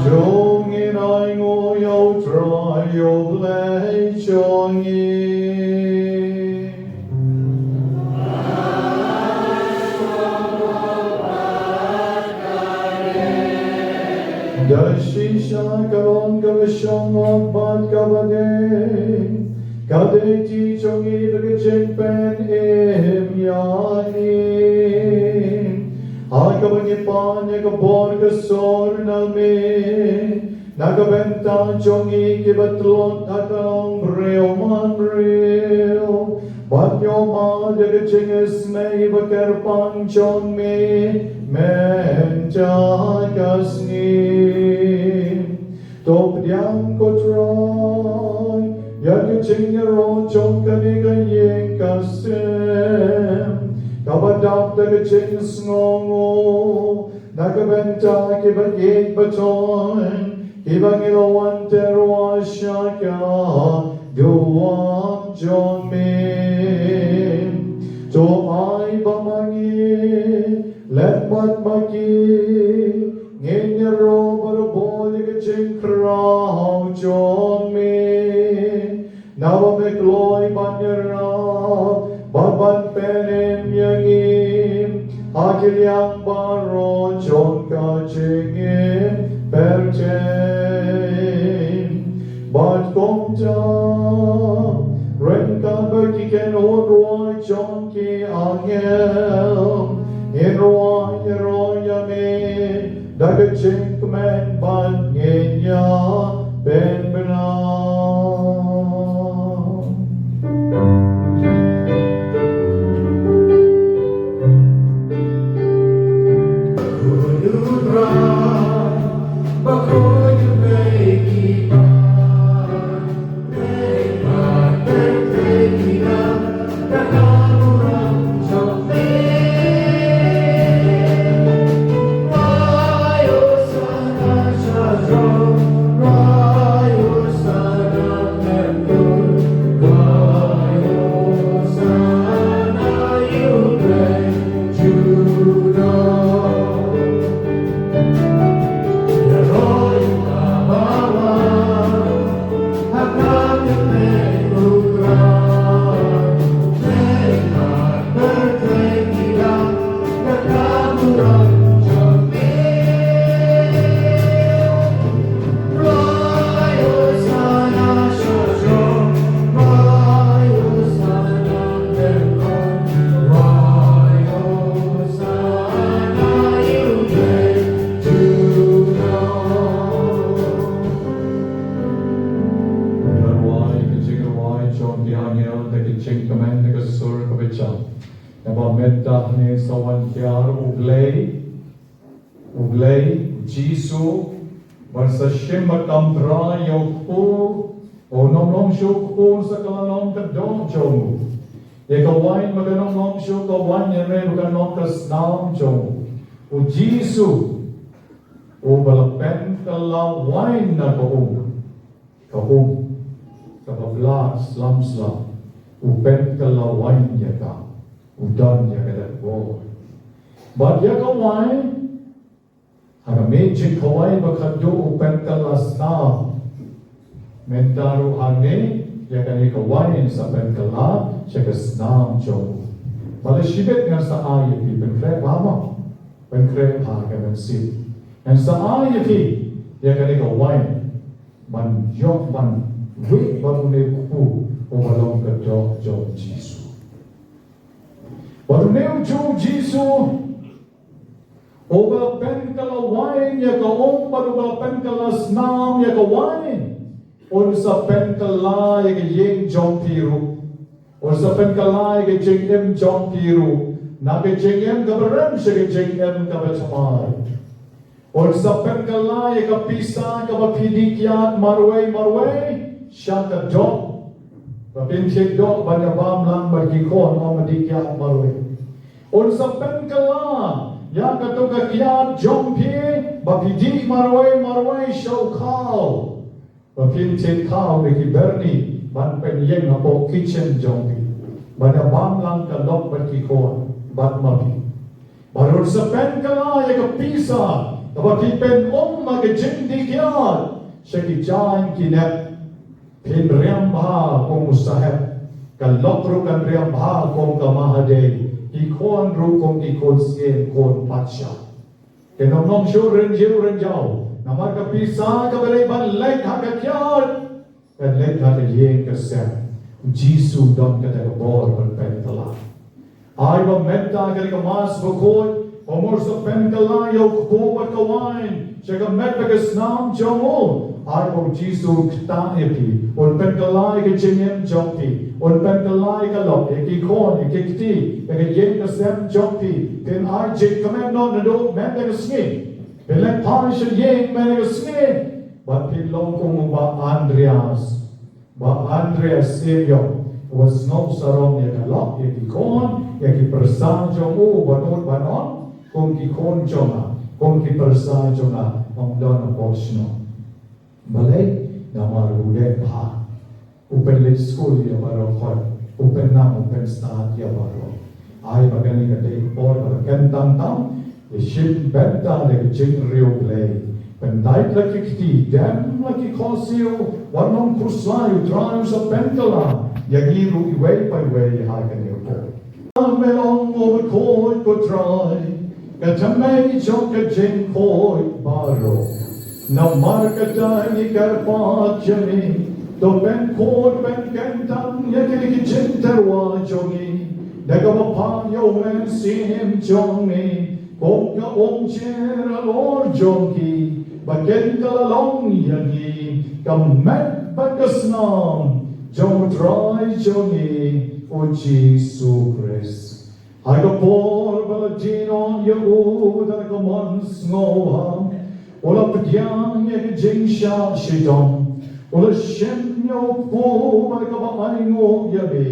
To ngin ainguh ïa U Trai U Blei jong ngi. Da shisha ka long kaba shong bad kaba dei, ka dei ti jong ngi bad ka jingpynim ïa ngi. Ha kaba ngi pan ïa ka bor ka sur na me, na ka bynta jong ngi kiba tlot ha ka longbriew manbriew, ban ïohmad ïa ka jingisynei ba kyrpang jong me mynta ka sngi. To pdiang ko Trai ïa ka jingïaroh jong kane ka ïing ka sem, kaba dap da ka jingsngewnguh na ka bynta kiba ïeit ba thoh, kiba ngi la wan tyrwa sha ka duwan jong me. To ai ba ma ngi lem bad ma ki ngin ïaroh bad bud ïa ka jingkhraw jong me. Naba me kloi ban ïarap bad ban pynim ïa ngi ha ki liang baroh jong ka jingim pyrthei. Bad kumta ryngkat bad ki kynhun ruh jong ki angel, ngin rwai ïaroh ïa me da ka jingkmen bad ngin ïa pynbna. Naba mynta hangne sa wan hiar U Blei, U Blei, U Jisu, ban sa shim bad kam trai ïa u kpu, u nonglong shuh u kpu sa ka la long ka doh jong u. Ïa ka wain ba kan nonglong shuh ka wain, ïa me ba kan long ka snam jong u. U Jisu, uba la pynkylla wain na ka um. Ka um kaba blah slem slem, u pynkylla wain ïa ka, u don ïa ka dang bor. Bad ïa ka wain, ha ka miej jingkhawai ba khatduh u pynkylla snam. Mynta ruh hangne, ïa kane ka wain sa pynkylla sha ka snam jong u. Bad la shibit ngan sa ai ïa phi, pynkhreh bha mo. Pynkhreh bha ka mynsiem. Ngan sa ai ïa phi ïa kane ka wain. Ban ïoh ban wit bad une u kpu uba long ka doh jong U Jisu. Bad une u Ju-, Jisu uba la pynkylla wain ïa ka um bad uba la pynkylla snam ïa ka wain, un sa pynkylla ïa ka ïing jong phi ruh. Un sa pynkylla ïa ka jingim jong phi ruh. Na ka jingim kaba rem sha ka jingim kaba thymmai. Un sa pynkylla ïa ka pisa kaba phi dih kiad marwei marwei sha ka doh. Ba phin thied doh ban ïa bam lang bad ki khun, ym dih kiad marwei. Un sa pynkylla ïa kato ka kiad jong phi ba phi dih marwei marwei sha u khaw. Ba phin thied khaw da ki byrni ban pynïeng hapoh kitchen jong phi. Ban ïa bam lang ka lok bad ki khun bad ma phi. Bad un sa pynkylla ïa ka pisa kaba phi pynum ha ka jingdih kiad sha ki jaiñ ki nep. Phin riam bha kum u Saheb. Ka lok ruh kan riam bha kum ka Mahadei. Ki khun ruh kum ki khun syiem, khun patsha. Kin ym long shuh rynjiew rynjaw. Namar ka pisa kaba dei ban leit ha ka kiad, kan leit ha ka ïing ka sem. U Jisu don kata ka bor ban pynkylla. Ai ba mynta ha kane ka Mass bakhuid, um sa pynkylla ïa u kpu bad ka wain sha ka met bad ka snam jong u. Ai ba U Jisu un ktah ïa phi, un pynkylla ïa ka jingim jong phi, un pynkylla ïa ka lok, ïa ki khun, ïa ki kti, ïa ka ïing ka sem jong phi. Phin ai jingkmen noh naduh mynta ka sngi. Phin leit phai sha ïing mynta ka sngi. Bad phin long kum u Bah Andreas. Bah Andreas Syiem, uba sngew sarong ïa ka lok, ïa ki khun, ïa ki pyrsa jong u, ban nud ban on, kum ki khun jong nga, kum ki pyrsa jong nga, ym don hapoh shnong. Balei? Namar u dei bha. U pynleit skul ïa baroh khoit, u pynnang, u pynstad ïa baroh. Ai ba kane ka dei ka por kaba kyntang tam, ïa shim bynta da ka jingriewblei. Pyndait la ki kti, dem la ki khohsiew, wat nym khuslai, U Trai u sa pynkylla ïa ngi ruh iwei pa iwei ha kane ka por. Me long uba khuid ko Trai, ka thymmei jong ka jingkhuid baroh. Namar kata ngi kyrpad ïa me, to pynkhuid pynkyntang ïa kine ki jingtyrwa jong ngi, da kaba phah ïa U Mynsiem jong me kum ka umjer halor jong ki, ba kin kylla long ïa ngi ka met bad ka snam jong U Trai jong ngi U Jisu Khrist. Ha ka por ba la die noh ïa u da ka mon sngewbha, u la pdiang ïa ka jingshah shitom, u la shim ïa u kpu bad kaba ainguh ïa me,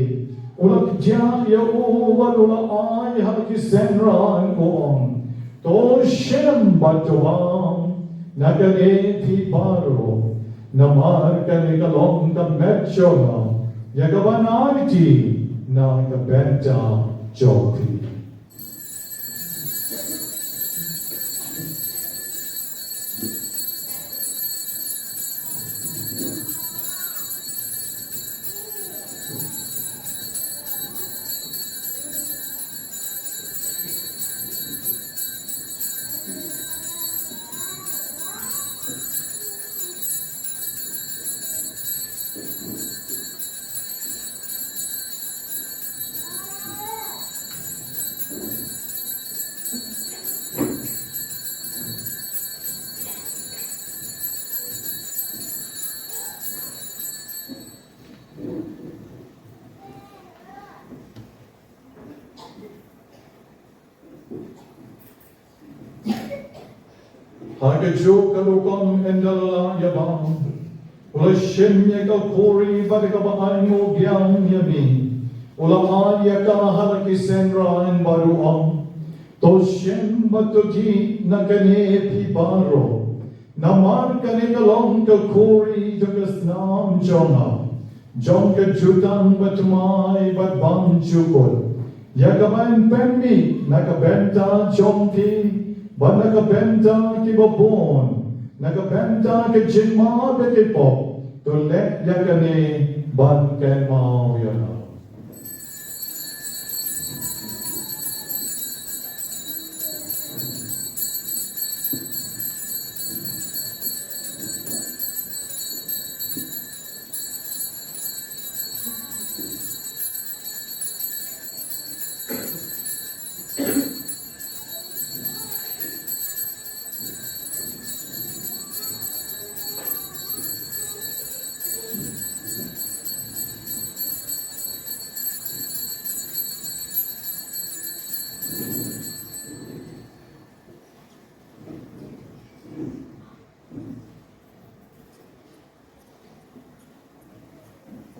u la kjia ïa u bad u la ai ha ki synran, u ong, to shim bad to bam na kane phi baroh, namar kane ka long ka met jong nga, ïa kaban aiti na ka bynta jong phi. Ha kajuh ka rukom ynda la lah ïa bam, u la shim ïa ka khuri bad kaba ainguh biang ïa me, u la ai ïa ka ha la ki synran bad u ong, to shim bad to dih na kane phi baroh, namar kane ka long ka khuri jong ka snam jong nga, jong ka jutang bathymmai bad bymjukut, ïa kaba yn pynmih na ka bynta jong phi bad na ka bynta kiba bun, na ka bynta ka jingmap bad ki pop. To leh ïa kane ban kynmaw ïa nga.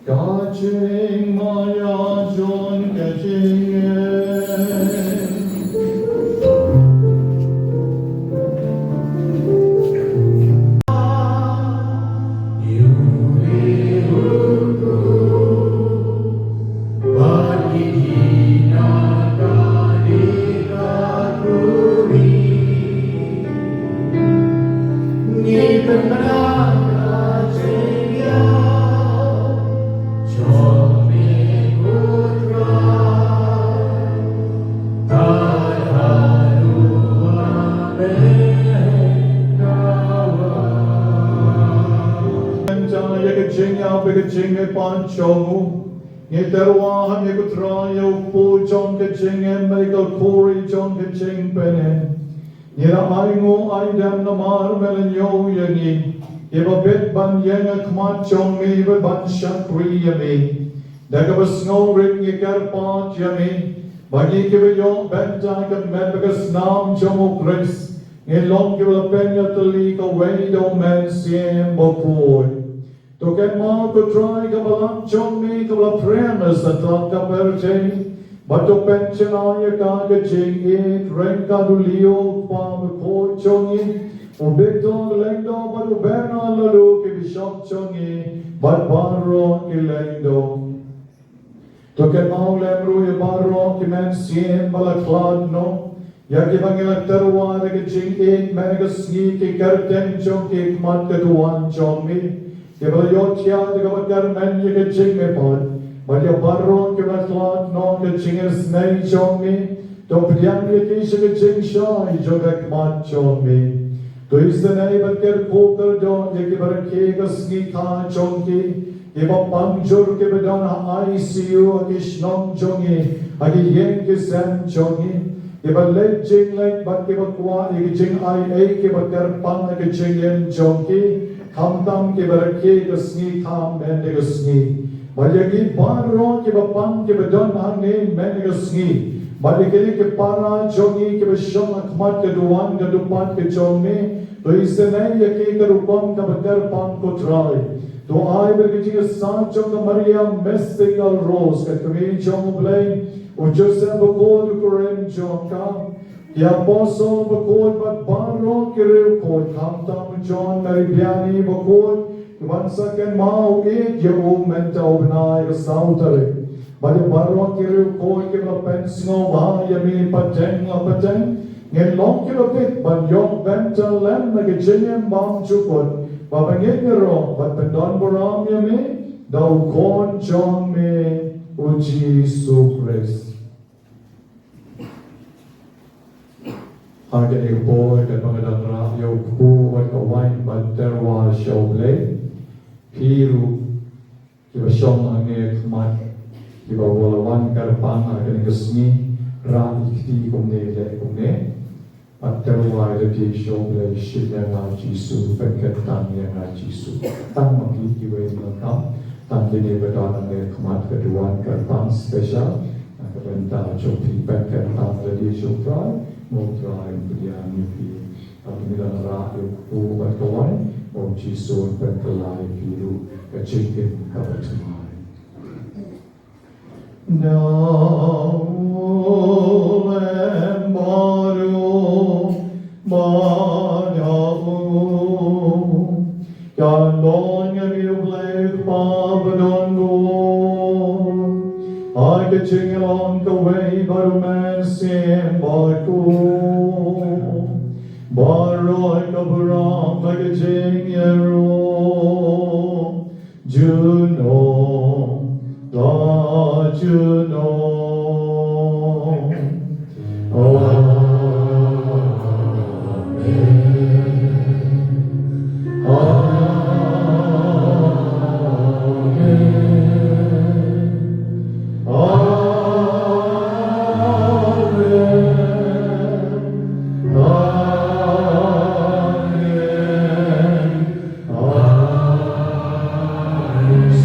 Ka jingmaïa jong ka jingim. Ïa ka jingïap bad ka jingmihpat jong u, ngi tyrwa ha me ko Trai ïa u kpu jong ka jingim bad ka khuri jong ka jingpynim. Ngi la ainguh aidem namar me la ñiew ïa ngi, ïa ba bit ban ïeng ha khmat jong me bad ban shakri ïa me. Da kaba sngewrit ngi kyrpad ïa me, ba ngi kiba ïoh bynta ka met bad ka snam jong u Khrist, ngin long kiba la pynïatylli kawei da u Mynsiem Bakhuid. To kynmaw ko Trai ka balang jong me kaba la phriang ha satlak ka pyrthei, bad to pynshai ïa ka ha ka jingïeit ryngkat u Leo u kpa bakhuid jong ngi, u Victor lyngdoh bad u Bernard Lalu ki bishop jong ngi, bad baroh ki lyngdoh. To kynmaw lem ruh ïa baroh ki mynsiem ba la khlad noh, ïa kiba ngi la tyrwa da ka jingïeit mynta ka sngi, ki kyrteng jong ki ha khmat ka duwan jong me, kiba la ïohthiah da kaba kyrmen ïa ka jingmihpat, bad ïa baroh kiba la khlad noh ha ka jingisynei jong me, to pdiang ïa ki sha ka jingshai jong ka khmat jong me. To isynei bad kyrkhu kyrdoh ïa kiba rakhe ka sngi kha jong ki, kiba pang jur kiba don ha I C U ha ki shnong jong ngi, ha ki ïing ki sem jong ngi, kiba leit jingleit bad kiba kwah ïa ki jingaiei kiba kyrpang ha ka jingim jong ki, khamtam kiba rakhe ka sngi kha mynta ka sngi. Bad ïa ki baroh kiba pang kiba don hangne mynta ka sngi, bad ïa kine ki para jong ngi kiba shong ha khmat ka duwan ka dupat ka jong me, to isynei ïa ki ka rukom kaba kyrpang ko Trai. To ai ba ka jingïasaid jong ka Maria Mystical Rose, ka Kmie jong U Blei, u Joseph bakhuid u kurim jong ka, ki apostol bakhuid bad baroh ki riewkhuid, khamtam u John Mary Vianney bakhuid, kiban sa kynmaw ïeit ïa u mynta u bnai ka saw tarik. Bad ïa baroh ki riewkhuid kiba la pynsngewbha ïa me pateng la pateng, ngin long kiba bit ban ïoh bynta lem ha ka jingim bymjukut, ba ban ngin ïaroh bad pyndonburom ïa me da u Khun jong me u Jisu Khrist. Ha kane ka por, katba nga dang rah ïa u kpu bad ka wain ban tyrwa sha U Blei, phi ruh kiba shong hangne ha khmat, kiba la wan kyrpang ha kane ka sngi, rah ïa kti kumne, leh kumne. Bad tyrwa ïa lade sha U Blei, shim ïa nga Jisu, pynkyntang ïa nga Jisu. Tang ma phi kiwei ki donkam, tang kine ba don hangne ha khmat ka duwan kyrpang special na ka bynta jong phi, pynkyntang ïa lade sha U Trai, ma U Trai un pdiang ïa phi. Ngi dang rah ïa u kpu bad ka waiñ, ba u Jisu un pynkylla ïa phi ruh ka jingim kaba thymmai. Da u lem baroh ba da u, kan don ïa u Blei Kpa badonbor ha ka jinglong kawei bad u Mynsiem Bakhuid, baroh ka burom bad ka jingïaroh junom la junom. Amen. Amen. Amen. Amen. Amen.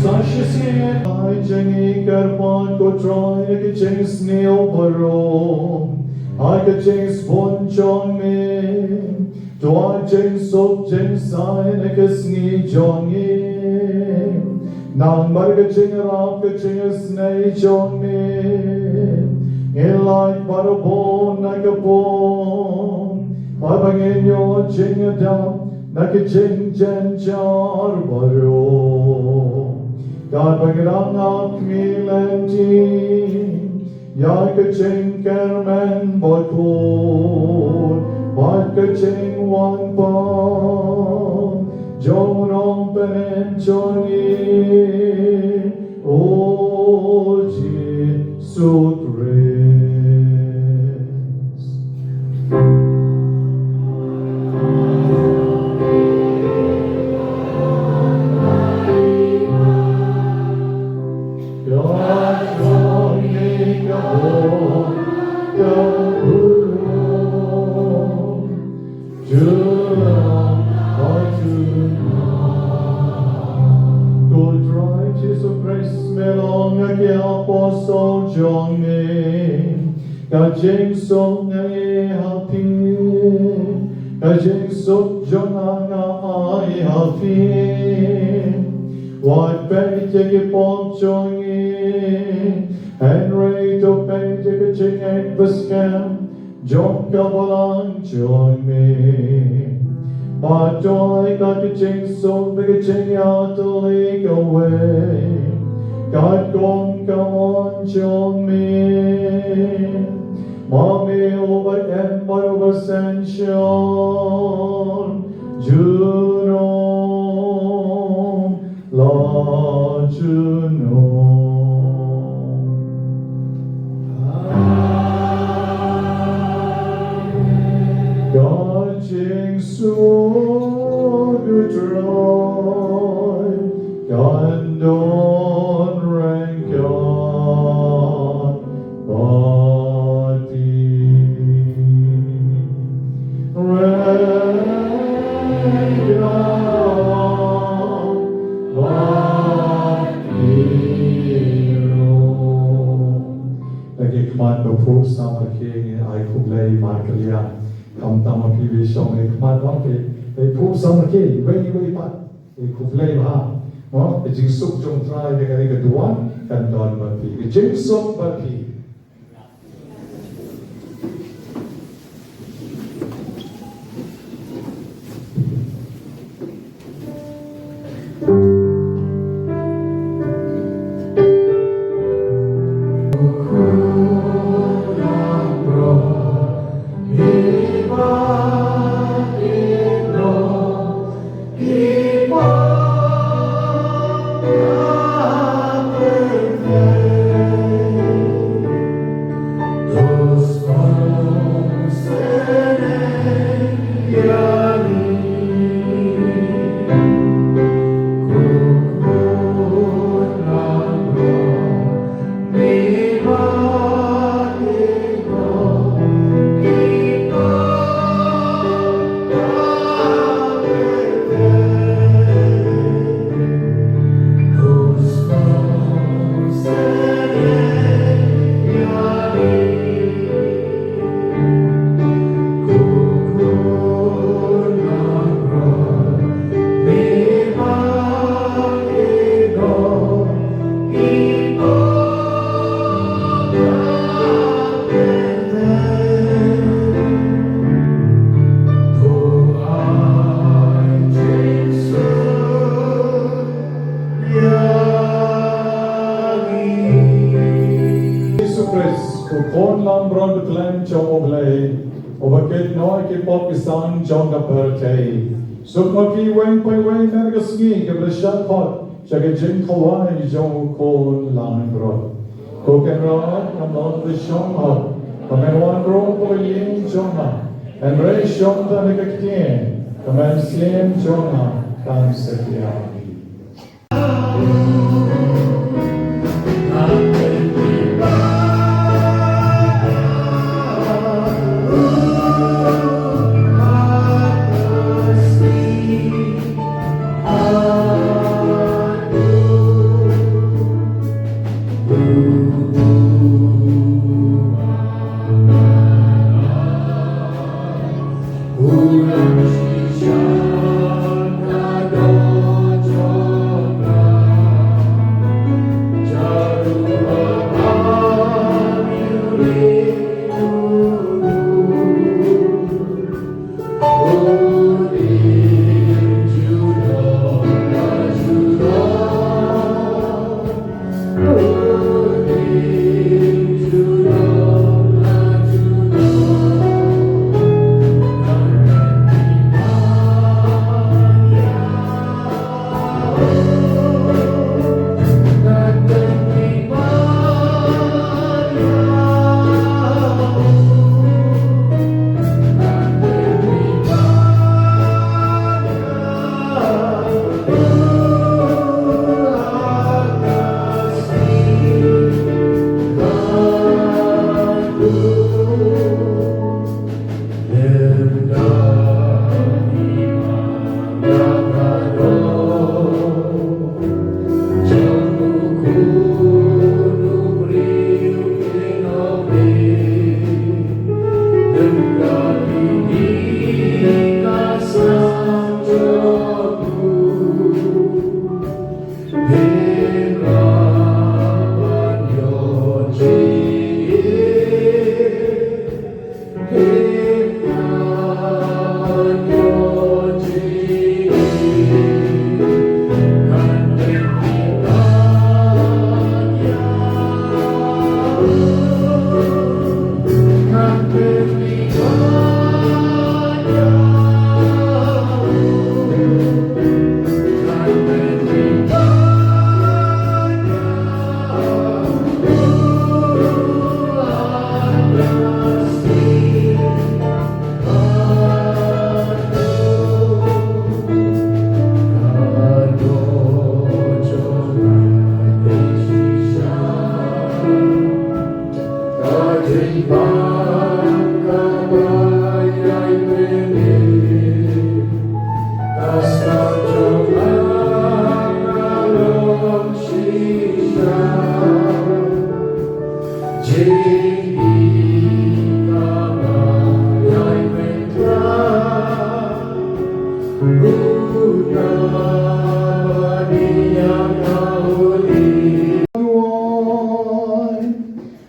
Sa shisien, ai jong ngi kyrpad ko Trai, ha ka jingsniew baroh, ha ka jingsbun jong me, to ai jingsuk jingsaiñ ha ka sngi jong ngi. Namar ka jingïarap ka jingisynei jong me, ngin lait barabor na ka pop, bad ba ngin ïoh jingïadap na ka jingjynjar baroh. Katba ngi dang ap khmih lynti ïa ka jingkyrmen bakhuid bad ka jingwan pat jong u Nongpynim jong ngi, u Jisu Khrist. Ko Trai Jisu Khrist, me la ong ha ki apostol jong me, ka jingsuk nga ai ha phi, ka jingsuk jong nga nga ai ha phi. Wat peit ïa ki pop jong ngi, hynrei to peit ïa ka jingïeit bad ka jong ka balang jong me. Bad to ai ka jingsuk bad ka jingïatylli kawei, katkum ka mon jong me. Ma me uba im bad uba synshar junom la junom. Ka jingsuk U Trai kan don ryngkat bad phi. Ryngkat bad phi ruh. Ïa ki khmat ba phuh samrkhie ngi ai khublei markylliang. Khamtam ma phi ba shong ïa ki khmat ba phi, ba phuh samrkhie, wei wei pat. Ïa khublei bha. Mo, ka jingsuk jong Trai ka dei ka duwan kan don bad phi. Ka jingsuk bad phi. Khun langbrot ba khlem jong U Blei, uba kit noh ïa ki pop ki san jong ka pyrthei. Suk ma phi uwei pa uwei mynta ka sngi kiba la shah khot sha ka jingkhawai jong u khun langbrot. Ko Kynrad, ngam long ba shong hok, ba men wan rung ha ka ïing jong nga. Hynrei shong tang da ka ktien, ka mynsiem jong nga kan sa ïa.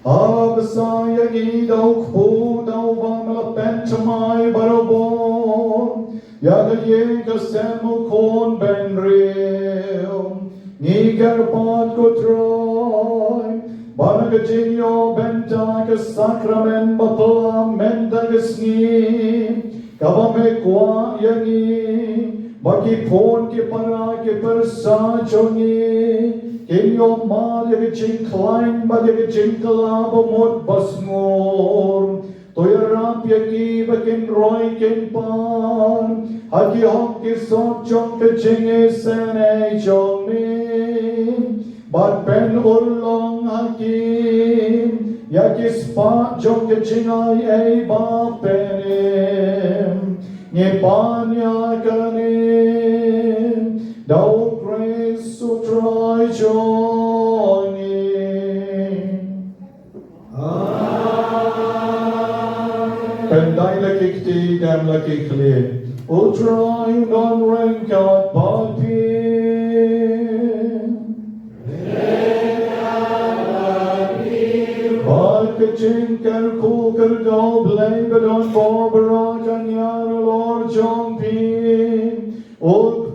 Ha bsa ïa ngi da u kpu da uba me la pynthymmai barabor ïa ka ïing ka sem u khun bynriew. Ngi kyrpad ko Trai ba na ka jingïoh bynta ka sakramen ba pla mynta ka sngi, kaba me kwah ïa ngi ba ki khun ki para ki pyrsa jong ngi kin ïoh mad ïa ka jingkhlaiñ bad ïa ka jingkylla ba mut ba sngur. To ïarap ïa ki ba kin roi kin par ha ki hok ki sop jong ka jingisynei jong me. Bad pynurlong ha ki ïa ki spah jong ka jingai ei ba pynim. Ngi pan ïa kane da u Khrist u Trai jong ngi. Amen. Pyndait la ki kti, dem la ki khlieh. U Trai un don ryngkat bad phi. Bad ka jingkyrkhu kyrkhu U Blei ba don bor baroh kan ïar halor jong phi. U